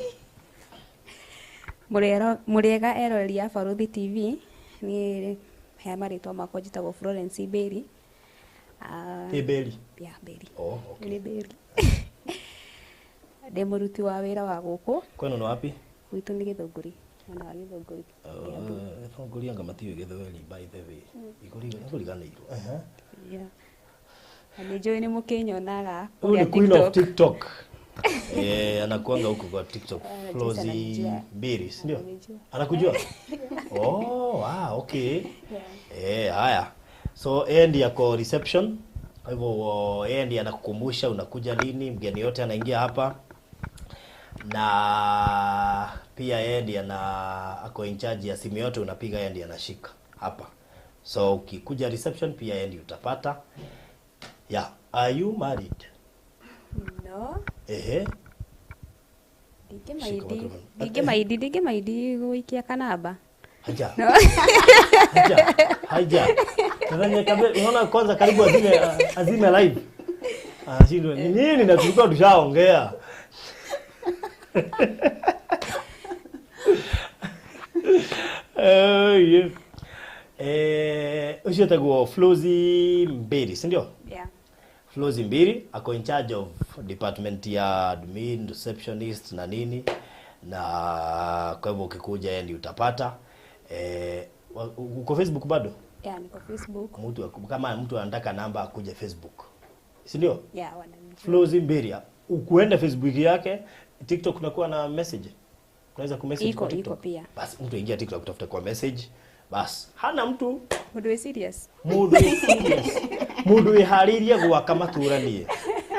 Murega eroreri a Barũthi TV. Niĩ he marĩtwa makwa njĩtagwo Florence Mberi. Ah, Ĩ Beli. Yeah, Mberi. Oh, okay. Nĩ Mberi. Ndĩ mũruti wa wĩra wa gũkũ. Kwenu ni wapi? Gwitũ nĩ Gĩthũngũri. Mwena wa Gĩthũngũri. Gĩthũngũri anga matiũĩ Gĩthweri by the way. Ikũriganĩirwo. Ehe. Yeah. Na nĩ njũĩ nĩ mũkĩnyonaga Huyu ni kũrĩa queen of TikTok. TikTok. Eh, anakuanga huko kwa TikTok. Ah, Flozi Jason ananijua. Mbiri, si ndio? Ananijua. Anakujua? Oh, ah, okay. Eh, haya. So yeye ndiye ako reception. Kwa hivyo yeye ndiye anakukumbusha unakuja lini, mgeni yote anaingia hapa. Na pia yeye ndiye ana ako in charge ya simu yote unapiga, yeye ndiye anashika hapa. So ukikuja reception pia yeye ndiye utapata. Yeah, are you married? No. Ehe. Shika Ndingĩmaindi. microphone. Ndingĩmaindi, ndingĩmaindi gũikia kanamba. Haja. No. Haja. Haja. Nadhani kabla unaona kwanza karibu azime live. Ah, shindwe. Ni nini na tulikuwa tushaongea. Eh, yeah. Eh, ucio etagwo Flozi Mbiri, si ndio? Yeah. Flozi Mbiri ako in charge of department ya admin, receptionist na nini, na kwa hivyo ukikuja yeye ndiye utapata. Eh, uko Facebook bado? Yeah, niko Facebook. Mtu kama mtu anataka namba akuje Facebook, si ndio? Yeah, wananijua. Flozi Mbiri, ukuenda Facebook yake, TikTok kunakuwa na message, unaweza kumessage Iko, kwa TikTok. iko pia. Bas mtu ingia TikTok kutafuta kwa message, bas hana mtu Mũndũ wĩ serious. mundu wĩ serious, mundu wĩharĩirie gwaka maturanie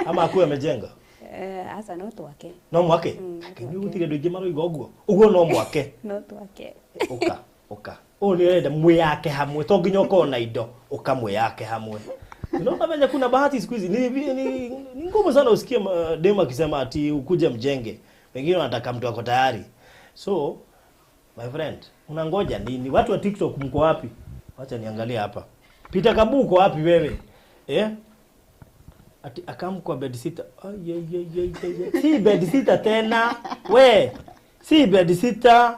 ama akuwe amejenga. Eh, aca no twake. No mwake. No. Nĩ gũtirĩ andũ aingĩ maroiga ũguo ũguo, no mwake. No twake. Ũka ũka ũyũ nĩ ũrenda mwĩyake hamwe, to nginya ũkorwo na indo, ũka mwĩyake hamwe. Unaona venye kuna bahati siku hizi ni ngumu sana usikie demu akisema ati ukuje mjenge. Wengine wanataka mtu ako tayari. So my friend, unangoja nini? Watu wa TikTok mko wapi? Wacha niangalie hapa. Peter Kabu uko wapi wewe? Eh? Ati akam kwa bed sitter. Ay, ay, ay, ay, ay, ay. Si bed sitter tena. We. Si bed sitter.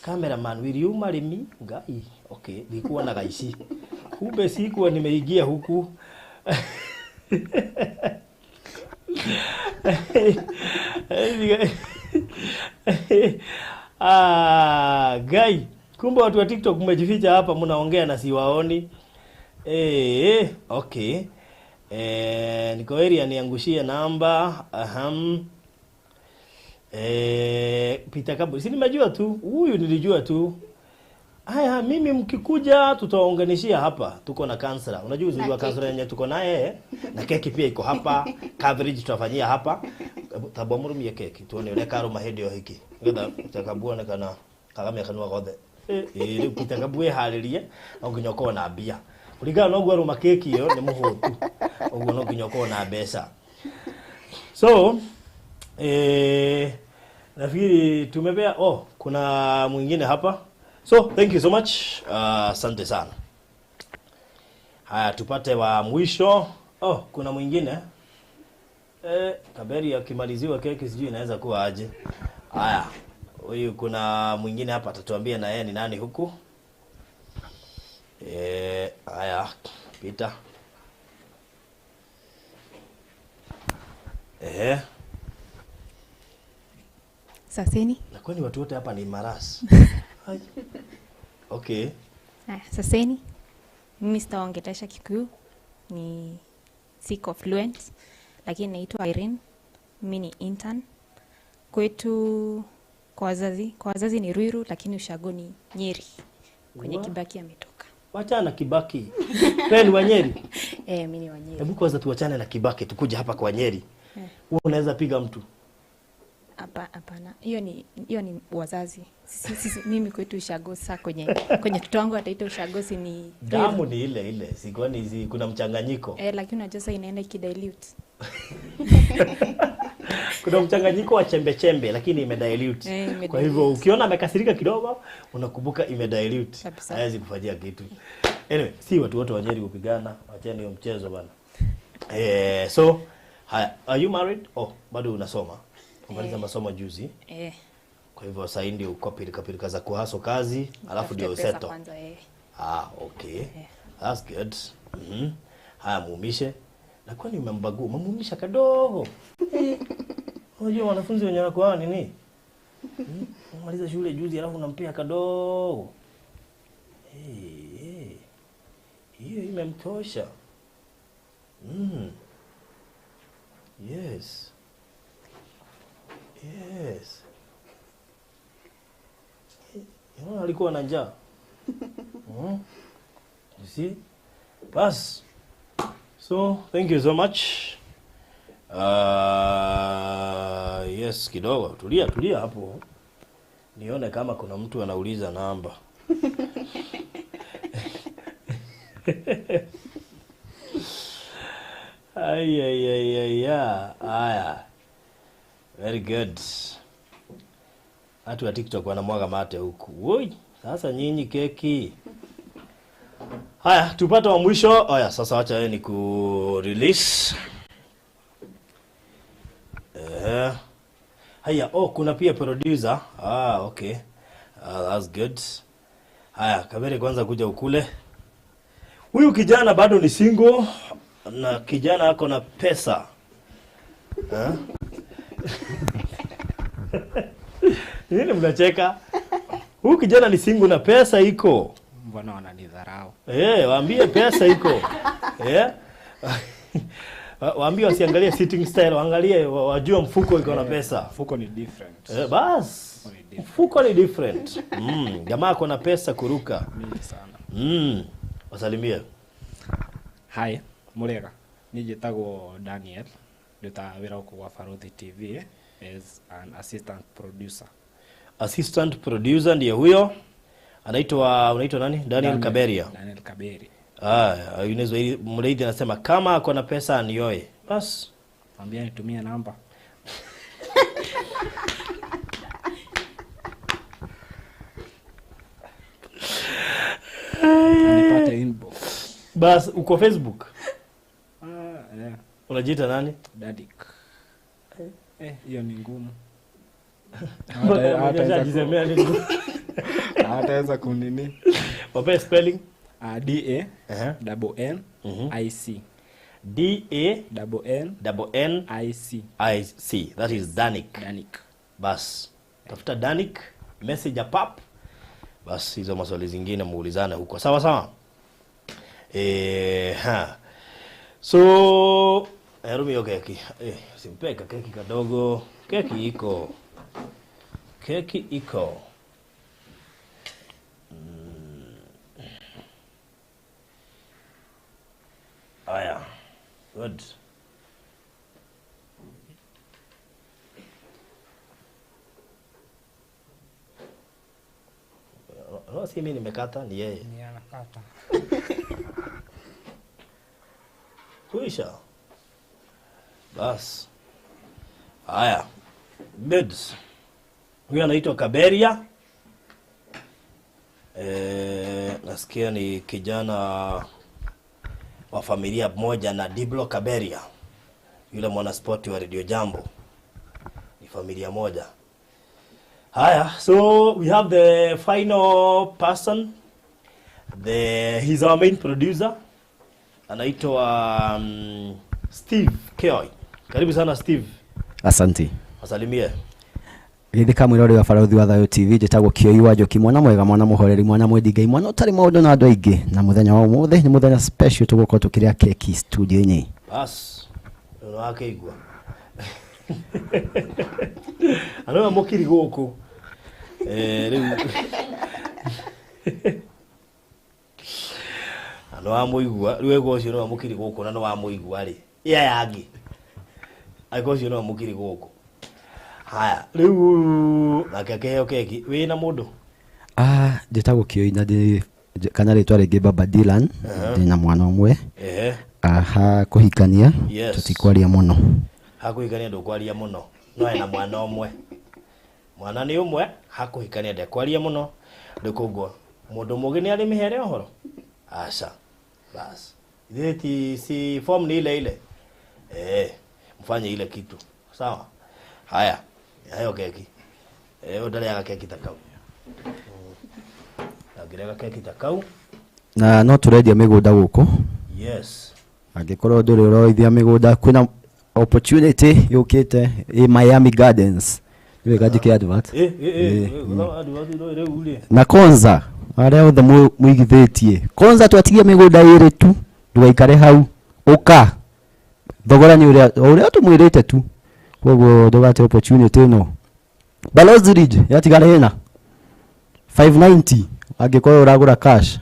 Cameraman, will you marry me? Ngai. Okay, nilikuwa na gaici. Kumbe sikuwa nimeingia huku. Ah, Ngai. Kumbe watu wa TikTok mmejificha hapa mnaongea na siwaoni. Eh, okay. Eh, niko area niangushie namba. Aham. Eh, Peter Kabu. Si nimejua tu. Huyu nilijua tu. Haya, mimi mkikuja tutawaunganishia hapa. Tuko na kansela. Unajua uzuri Na wa kansela keki. yenye tuko naye eh? Na keki pia iko hapa. Coverage tutafanyia hapa. Tabwa murumie keki tuone uria karuma hindi o hiki. Ngetha Peter Kabu one kana kagamia kanua gothe. Eh, riu Peter Kabu eharirie no nginya ukorwo na mbia. Kuringana na ũguo arũma keki ĩyo nĩ mũhũtu. Ũguo no nginya ukorwo na mbeca. So, nafikiri tumepea. Oh, kuna mwingine hapa. So, thank you so much. Asante sana. Haya, tupate wa mwisho. Oh, kuna mwingine. Kaberi akimaliziwa keki sijui inaweza kuwa aje. Haya, huyu kuna mwingine hapa atatuambia na yeye ni nani huku. Haya, Peter. Saseni. Na kwani watu wote hapa ni maras? Ai. Okay. Haya, saseni. Mimi sitaongelesha Kikuyu, ni siko fluent, lakini naitwa Irene. Mimi ni intern. Kwetu kwa wazazi ni Ruiru, lakini ushago ni Nyeri. Kwenye Kibaki ametoka. Wachana na Kibaki. Wewe ni wa Nyeri? Eh, mimi ni wa Nyeri. Hebu kwanza tuachane na Kibaki tukuje hapa kwa Nyeri. Wewe unaweza piga mtu? Hapana. Hiyo ni wazazi. Sisi, mimi kwetu ushago sasa kwenye mtoto wangu ataita ushago si ni Damu Ruiru. ni ile ile, si kwani si kuna mchanganyiko? Eh, lakini unajua sasa inaenda ikidilute. Kuna mchanganyiko wa chembe chembe lakini imedilute. Eh, imedilute. Kwa hivyo ukiona amekasirika kidogo unakumbuka imedilute. Kabisa. Hawezi kufanyia kitu. Anyway, si watu wote wa Nyeri kupigana, wacheni hiyo mchezo bana. Eh, so haya, are you married? Oh, bado unasoma. Umaliza masomo juzi. Eh, Kwa hivyo sasa ndio uko pilika pilika za kuhaso kazi, alafu ndio tafute pesa useto. kwanza eh. Ah, okay. That's good. Mhm. Haya muumishe. Na kwani umembagua? Umemuumisha kadogo. Eh, Unajua wanafunzi wenye wanakuwa nini? Hmm? Umaliza shule juzi alafu unampea kadogo. Eh, eh. Hiyo imemtosha. Mm. Yes. Yes. Eh, alikuwa na njaa. Mm. You see? Bas. So, thank you so much. Yes, kidogo. Tulia, tulia hapo. Nione kama kuna mtu anauliza namba. Ay, ay, ay, ay, ay. Aya. Very good. Watu wa TikTok wanamwaga mate huku. Woi, sasa nyinyi keki. Haya, tupate wa mwisho. Haya, sasa wacha wewe ni ku release. Eh. Haya, oh kuna pia producer. Ah, okay. Ah, that's good. Haya, Kabere kwanza kuja ukule. Huyu kijana bado ni single na kijana ako na pesa. Eh? Nini mnacheka? Huyu kijana ni single na pesa iko. Mbona wananidharau? Eh, waambie pesa iko. Eh? Waambie wasiangalie sitting style, waangalie wajue mfuko iko na pesa. Mfuko ni different. Eh, bas. Mfuko ni different. Mfuko ni different. Mm, jamaa ako na pesa kuruka. Mingi sana. Mm. Wasalimie. Hi, murega. Niĩ njĩtagwo Daniel. Ndutaga wĩra gũkũ gwa Baruthi TV as an assistant producer. Assistant producer ndiye huyo. Anaitwa unaitwa nani? Daniel Kaberia. Daniel Kaberia. Ah, Inez Mreithi anasema kama ako na pesa anioe. Bas. Mwambie nitumie namba. Nipate inbox. Bas uko Facebook. Ah, yeah. Unajiita nani? Dadik. Eh, hiyo ni ngumu. Ajisemea nini? Hataweza kunini. Wape spelling. D A Uh-huh. double N I C D A double N double N I C I C. That is Danik. Danik. Bas. Tafuta Danik, message ya pap. Bas hizo maswali zingine muulizane huko. Sawa sawa. Eh, ha. So, Rumi hiyo keki. Eh, simpeka keki kadogo. Keki iko. Keki iko. Aya. Good. No, si mimi nimekata ni yeye. Ni anakata. Kuisha. Bas. Haya. Good. Huyu anaitwa Kaberia. Eh, nasikia ni kijana wa familia moja na Diblo Kaberia, yule mwanaspoti wa Radio Jambo. Ni familia moja. Haya, so we have the final person. The he's our main producer. Anaitwa Steve Keoi. Karibu sana Steve. Asante. Wasalimie. Githika mwirori wa Baruthi wa Thayo TV njĩtagwo Kĩoi wa Njoki mwana mwega mwana mũhoreri mwana mwendi Ngai mwana ũtarĩ maũndũ na andũ aingĩ na mũthenya wa ũmũthĩ nĩ mũthenya special tũgũkorwo tũkĩrĩa keki studio-inĩ. Bas. Nĩwakeigua. Anauga mũkiri gũkũ. Eh, rĩu na nĩwamũigua rĩu ego ũcio nĩwe mũkiri gũkũ na nĩwamũigua rĩ ĩa yangĩ angĩkorwo ũcio nĩwe mũkiri gũkũ haya rĩu nake akĩheo keki wĩna mũndũ Ah, njĩtagwo Kĩoi na ndĩ kana rĩtwa rĩngĩ Baba Dylan ndĩ na mwana ũmwe ehe Aha kũhikania. Yes. Tũtikwaria mũno. Hakuhikania ndũkwaria mũno, no ena mwana ũmwe, mwana nĩ ũmwe, hakuhikania ndekwaria mũno. Rĩu koguo mũndũ mũgĩ nĩ arĩ mĩhere ũhoro aca bas ithuĩ ti si form ni ile ile, mfanye ile kitu sawa. Haya, hayo keki, ũyũ ndarĩaga keki ta kau, ndangĩrega keki ta kau. Na no tũrendia mĩgũnda gũkũ. Yes. Angĩkorwo ndũrĩ ũroithia mĩgũnda, kwĩna opportunity yũkĩte ĩ Miami Gardens. Nĩ wega njĩke advert. Rĩu rĩ Na Konza arĩa othe mũigithĩtie Konza, twatigia mĩgũnda ĩrĩ tu, ndũgaikare hau, ũka thogora nĩ ũrĩa o ũrĩa tũmwĩrĩte tu, koguo ndũgate opportunity ĩno. Balozi Ridge yatigara ĩna 590 angĩkorwo ũragũra cash,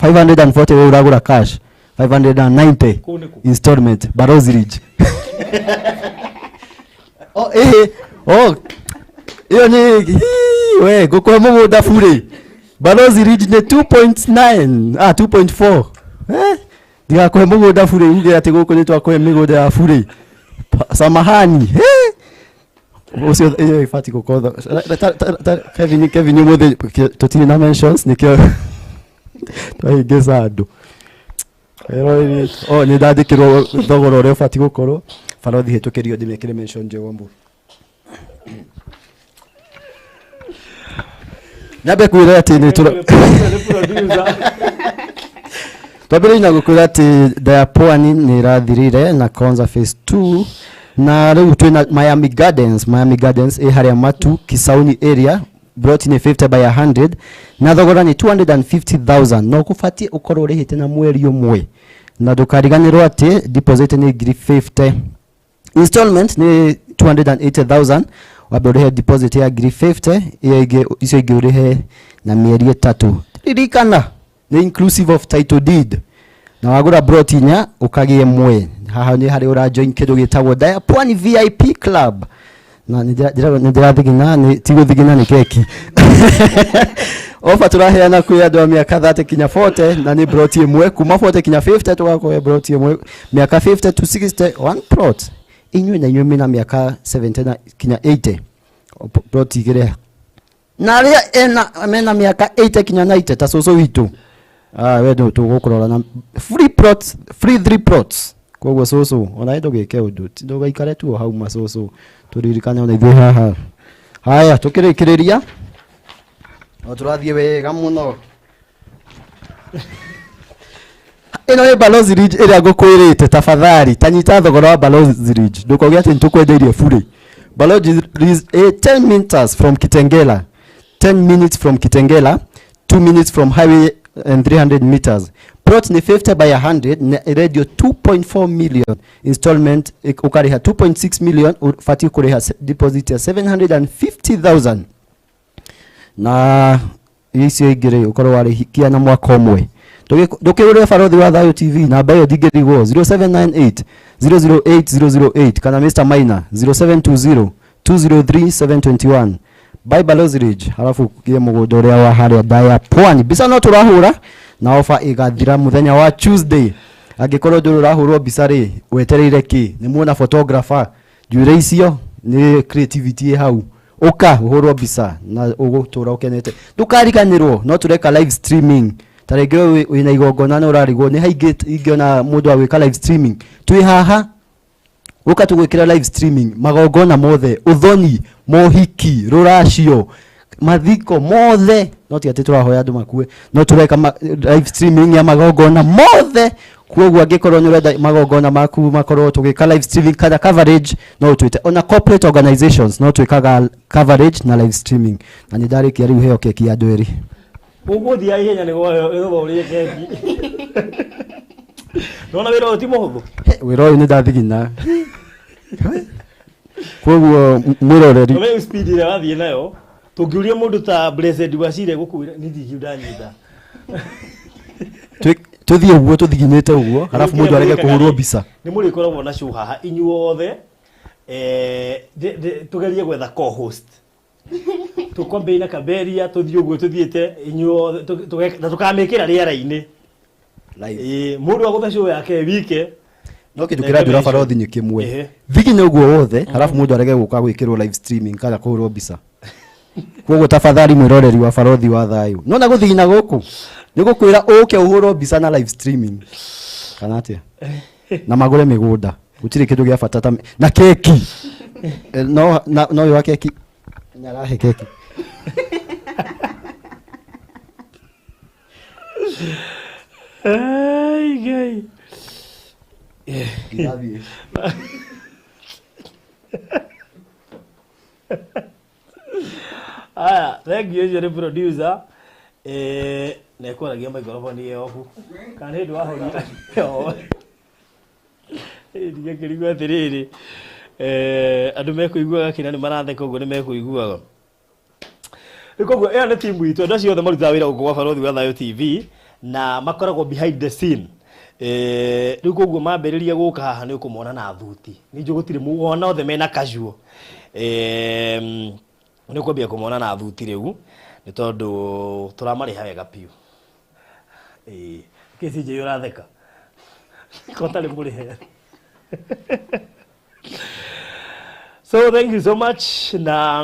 540 we ũragũra cash, 590 Kũu nĩ kũ? Installment. Balozi Ridge, oh, oh, ĩyo nĩ hii, we ngũkũhe mũgũnda burĩ. Balozi Ridge nĩ 2.9, ah, 2.4, eh, ndigakũhe mũgũnda burĩ uge atĩ gũkũ nĩ twakũhe mĩgũnda ya burĩ. Samahani, eh, ũcio ĩyo ĩbatiĩ gũkorwo Kevin, Kevin, ũmũthĩ tũtirĩ na mentions, nĩkĩo twahĩngĩca andũ. Oh, nĩ ndandĩkĩrwo thogora ũrĩa ũbatiĩ gũkorwo. Barothi, hĩtũkĩrio ndĩmĩkĩre mention njegombo. Nyambe kwĩra atĩ nĩ tũra twambĩrĩrie na gũkwĩra atĩ Diapwani nĩ ĩrathirire na Konza phase 2, na rĩu twĩna Miami Gardens. Miami Gardens ĩ harĩa Matu Kisauni area. Plot nĩ 50 by 100 na thogora nĩ 250,000, no kũbatiĩ ũkorwo ũrĩhĩte na mweri ũmwe, na ndũkariganĩrwo atĩ deposit nĩ ngiri 50, installment nĩ 280,000. Wambe ũrĩhe deposit ya ngiri 50, iyo ingĩ, icio ingĩ ũrĩhe na mĩeri 3. Ririkana nĩ inclusive of title deed, na wagũra plot inya ũkagĩe ĩmwe. Haha nĩ harĩa ũra join kĩndũ gĩtagwo Diapwani VIP Club. Na nĩ ndĩrathigina, nĩ ti gũthigina, nĩ keki. Ofa tũraheana kwĩ andũ a mĩaka 30 kinya 40, na nĩ plot ĩmwe. Kuma 40 kinya 50 tũgakũhe plot ĩmwe, mĩaka 50 to 60 one plot, inyuĩ na inyuĩ mĩna mĩaka 70 na kinya 80 plot igĩrĩ, na arĩa ena mena mĩaka 80 kinya 90 ta cũcũ witũ, ah, we ndũ tũgũkũrora na free plots, free three plots. Koguo cũcũ, ona ndũgĩke ũndũ, ndũgaikare tu o hau macũcũ, tũririkane ona ithuĩ haha. Haya, tũkĩrĩkĩrĩria no tũrathiĩ wega mũno. Ĩno nĩ Balozi Ridge ĩrĩa ngũkwĩrĩte. Tafadhali tanyita thogora wa Balozi Ridge, ndũkoge atĩ nĩtũkwendeirie burĩ. Balozi Ridge 10 meters from Kitengela, 10 minutes from Kitengela, 2 minutes from highway and 300 meters. Plot ni 50 by 100 na ĩrendio 2.4 million. Installment ũkarĩha 2.6 million, ũbatiĩ kũrĩha deposit ya 750,000, na icio ingĩ rĩ ũkorwo warĩhikia na mwaka ũmwe. Ndũkĩgũrĩre Barothi wa Thayũ TV, namba ĩyo ndingĩrigwo, 0798 008 008, kana Mr Maina 0720 203 721. Buy Balozi Ridge halafu gie mũgũnda ũrĩa wa harĩa Daya Pwani. Mbica no tũrahũra, na ofa ĩgathira mũthenya wa Tuesday. Angĩkorwo ndũrĩ ũrahũrwo mbica rĩ, wetereire kĩ? Nĩ muona photographer, njuĩrĩ icio nĩ creativity ĩ hau. Ũka ũhũrwo mbica na ũgũtũra ũkenete. Ndũkariganĩrwo no tũreka live streaming. Ta rĩngĩ we wĩna igongona na ũrarigwo nĩ haingĩ ingĩona mũndũ wa gwĩka live streaming, twĩ haha, ũka tũgwĩkĩra live streaming magongona mothe, ũthoni, mohiki, rũracio, mathiko mothe. No ti atĩ tũrahoya andũ makue, no tũreka live streaming ya magongona mothe. Koguo angĩkorwo nĩ ũrenda magongona maku makorwo tũgĩka live streaming kana coverage, no ũtwĩte. Ona corporate organizations no twĩkaga coverage na live streaming. Na nĩ ndarĩkia rĩu, heo keki ya andũ erĩ. Ũgũthiĩ ihenya nĩguo ũrĩe keki. Nona wĩra ũyũ ti mũhũthũ. Wĩra ũyũ nĩ ndathigina, koguo mwĩroreri Rĩu speed ĩrĩa wathiĩ nayo, tũngĩũria mũndũ ta Blessed Wacire gũkwĩra nĩ ndingiu ndanyita. Tũthiĩ ũguo tũthiginĩte ũguo, halafu mũndũ arege kũhũrwo mbica. Nĩ mũrĩkoragwo na show haha inyuothe, tũgerie gwetha co-host, tũkwambĩrĩria na Kaberia, tũthiĩ ũguo tũthiĩte inyuothe, na tũkamĩkĩra rĩera-inĩ. Live. Ĩĩ, mũndũ agũthe show yake wike. No kĩndũ kĩranjũra barothi nĩ kĩmwe. Ehe. Thiginya ũguo wothe, halafu mũndũ arege gũka gwĩkĩrwo live streaming kana kũhũrwo mbica. Koguo tafadhali mwĩroreri wa barothi wa thayũ. Nona gũthigina gũkũ nĩ gũkwĩra ũke ũhũrwo mbica na live streaming. Kana atĩa? Na magũre mĩgũnda. Gũtirĩ kĩndũ gĩa bata ta na keki. Eh, No na no ũyũ wa keki nĩ arahe keki. Ai, Ngai. Ndirathiĩ. Aya, thank you ũcio nĩ producer. Eh, na ĩkwaragia microphone ĩyo obu. Kana nĩ ũndũ wahoria. Ndigakĩrigwo atĩrĩrĩ. Eh, andũ mekũiguaga kĩna nĩ maratheka ũguo nĩ mekũiguaga. Rĩu koguo ĩyo nĩ timu itũ, andũ acio othe marutaga wĩra gũkũ gwa Barothi wa Thayũ TV na makoragwo behind the scene. Eh, rĩu koguo mambĩrĩria gũka haha nĩ ũkũmona na thuti. Nĩ njũĩ gũtirĩ wona othe mena casual. Eh, nĩ ũkwambia kũmona na thuti rĩu nĩ tondũ tũramarĩha wega biũ. Ĩĩ, kĩ CJ ũratheka? Ko ũtarĩ mũrĩhe? So thank you so much na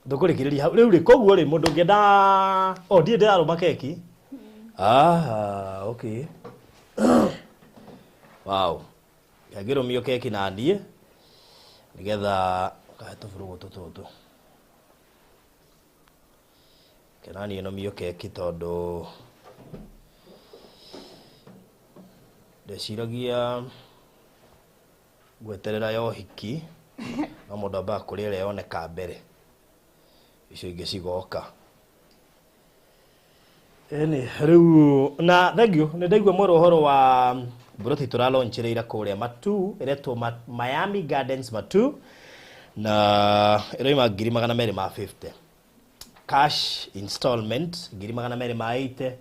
tũkũrĩkĩrĩria hau rĩu rĩ koguo rĩ mũndũ ũngĩenda oh ndiĩ ndĩrarũma keki ah okay wow ngĩrũmio keki na niĩ nĩgetha kahe tũburũgũtũ tũtũ kenaniĩ nũmio keki tondũ ndeciragia ngweterera ya ũhiki no mũndũ ambaga kũrĩa ĩrĩa yoneka mbere icio ingĩ cigoka ĩni rĩu na thank you nĩ ndaigua mwerũ ũhoro wa mburoti tũralaunchĩrĩire kũrĩa Matu ĩretwo Miami Gardens Matu na ĩroima 250,000 cash installment 280,000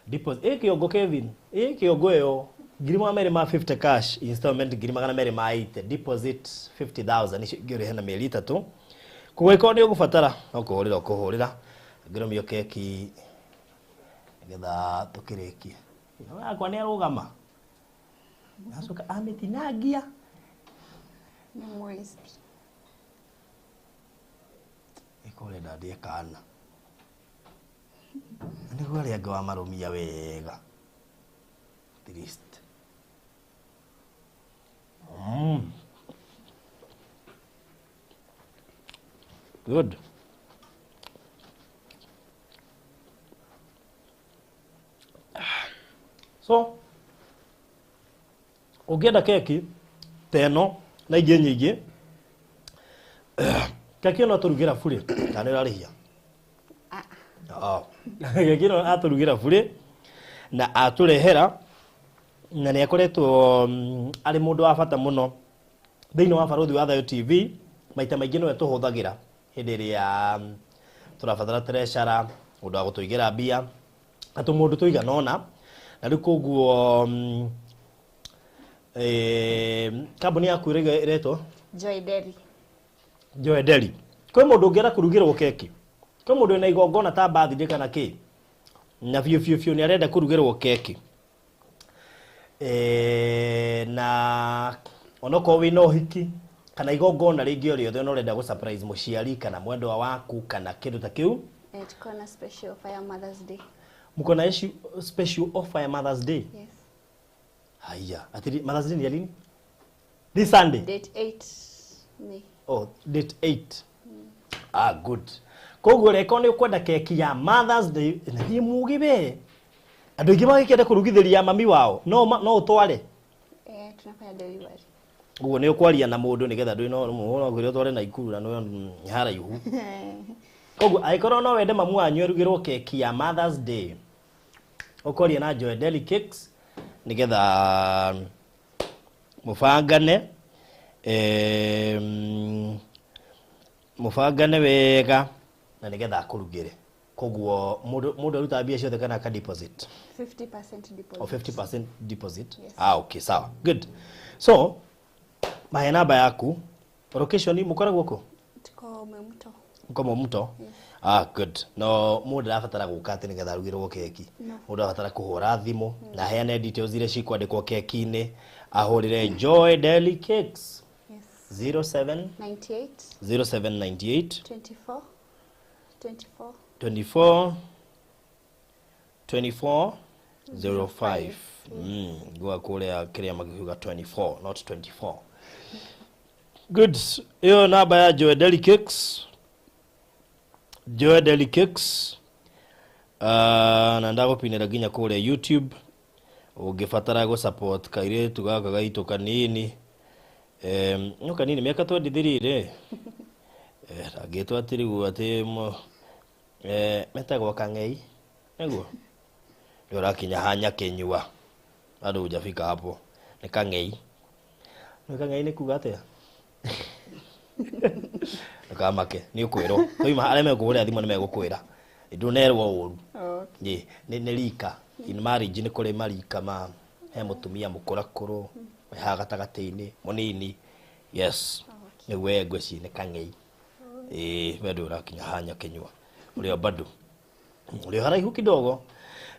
deposit ĩ kĩongo Kevin ĩ kĩongo ĩyo 250,000 cash installment 280,000 deposit 50,000 icio ingĩ ũrĩhe na mĩeri 3 koguo ĩkorwo nĩ ũgũbatara no kũhũrĩra ũkũhũrĩra ngĩrũmio keki nĩgetha tũkĩrĩkie yakwa nĩ arũgama acoka amĩtinangia Nĩ moist. Ĩko ũrenda ndĩe kana na nĩguo arĩa angĩ wamarũmia wega at least. Good. So ũngĩenda keki ta ĩno na ingĩ nyingĩ keki ĩno atũrugĩra burĩ kana nĩ ũrarĩhia? Ah. Keki ĩno atũrugĩra burĩ na atũrehera na nĩ akoretwo arĩ mũndũ wa bata mũno thĩinĩ wa Barothi wa Thayũ TV maita maingĩ nĩwe tũhũthagĩra hĩndĩ ĩrĩa tũrabatara treasurer mũndũ wa gũtũigĩra mbia na tũmũndũ tũigana ũna na rĩu koguo kambuni yaku ĩretwo Joy Dairy. Joy Dairy. Kwĩ mũndũ ũngĩenda kũrugĩrwo keki, kwĩ mũndũ wĩna igongona ta birthday kana kĩ na biũ biũ biũ nĩ arenda kũrugĩrwo keki na onokorwo wĩna ũhiki kana igongona rĩngĩ o rĩothe ona ũrenda gũ surprise mũciari kana mwendwa waku kana kĩndũ ta kĩu. Tuko na special offer ya Mother's Day. Mko na issue, special offer ya Mother's Day? Yes. Haya, atiri Mother's Day ni ya lini? This Sunday. Date 8 May. Oh, date 8. Ah, good. Koguo reko nĩ ũkwenda keki ya Mother's Day na thiĩ mugi we. Andũ aingĩ magĩkĩenda kũrugithĩria mami wao no no ũtware. Tunafanya delivery. Ũguo nĩ ũkwaria na mũndũ nĩgetha ndwĩ no no kwĩra ũtware Naikuru na nĩ haraihu. Koguo angĩkorwo no wende mamu wanyu arugĩrwo keki ya Mother's Day ũkwaria na Joy Deli Cakes nĩgetha mũbangane mũbangane wega na nĩgetha akũrugĩre. Koguo mũndũ arutaga mbia ciothe kana aka deposit? 50% deposit. Oh, 50% deposit. Yes. Ah, okay, sawa. Good. So, mahe namba yaku. Location mũkoragwo kũ? Tuko Mwemuto. Mko mto? Ah, good. No mũndũ ndarabatara gũka atĩ nĩgetha arugĩrwo keki. Mũndũ arabatara kũhũra thimũ na aheane details iria cikwandĩkwo keki-inĩ, ahũrĩre Joy Deli Cakes. Yes. 07 98 0798 24 24 24 24 05. Gwa kũrĩa kĩrĩa makiuga 24, not 24. Good. Ĩyo namba ya Joy Deli Cakes. Joy Deli Cakes. Na ndagũpinĩra nginya kũrĩa YouTube ũngĩbatara gũ support kairĩtu gaka gaitũ kanini. No kanini mĩaka 23 rĩ, ndangĩtwo atĩ rĩu atĩ metagwo kang'ei nĩguo ndio ũrakinya hanya kĩnyua bado hujafika hapo, nĩ kang'ei. Nĩ kang'ei nĩ kuga atĩa? Ndũkamake, nĩ ũkwĩrwo twaima arĩa megũkũhũrĩra thimũ nĩ megũkwĩra ndũnerwo ũru. Okay. Nĩ rika in marriage, nĩ kũrĩ marika ma he mũtumia mũkũrakũrũ wĩ haha gatagatĩ-inĩ mũnini. Yes, nĩguo we ngwĩciria nĩ kang'ei. Ĩĩ, we ndũĩ ũrakinya hanya kĩnyua ũrĩa bado ũrĩa haraihu kidogo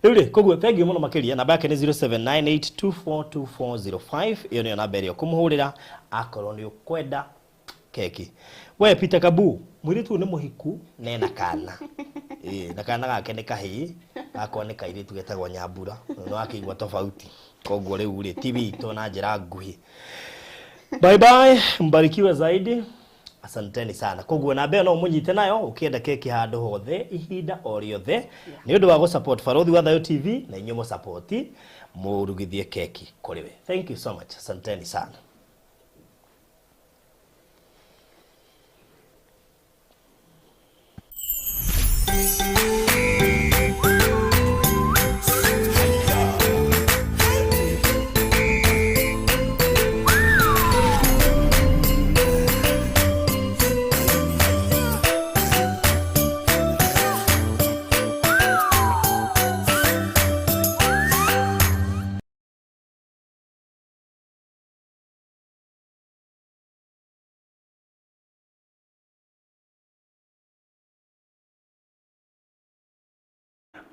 rĩu rĩ. Koguo thank you mũno makĩria. Namba yake nĩ 0798242405. Ĩyo nĩyo namba ĩrĩa ũkũmũhũrĩra akorwo nĩ ũkwenda keki. We Peter Kabu, mũirĩtu ũyũ nĩ mũhiku na ena kana. Ĩĩ, na kana gake nĩ kahĩĩ, gakwa nĩ kairĩtu getagwo Nyambura. Nĩ wakĩigua tofauti. Koguo rĩu rĩ, ti witũ na njĩra nguhĩ. Bye bye, mbarikiwe zaidi. Asanteni sana. Koguo namba ĩyo no ũmũnyite nayo ũkĩenda keki handũ hothe ihinda o rĩothe, nĩ ũndũ wa gũ-support Barothi wa Thayo TV na inyuĩ mũsapoti mũrugithie keki kũrĩ we. Thank you so much. Asanteni sana.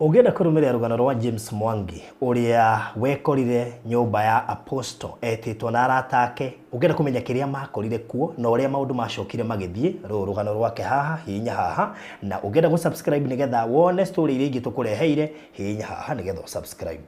Ũngĩenda kũrũmĩrĩra rũgano rwa James Mwangi ũrĩa wekorire nyũmba ya Apostle etĩtwo na arata ake, ũngĩenda kũmenya kĩrĩa makorire kuo na ũrĩa maũndũ macokire magĩthiĩ, rũrũ rũgano rwake haha, hihinya haha. Na ũngĩenda gũ subscribe nĩgetha wone story iria ingĩ tũkũreheire, hihinya haha nĩgetha ũ subscribe.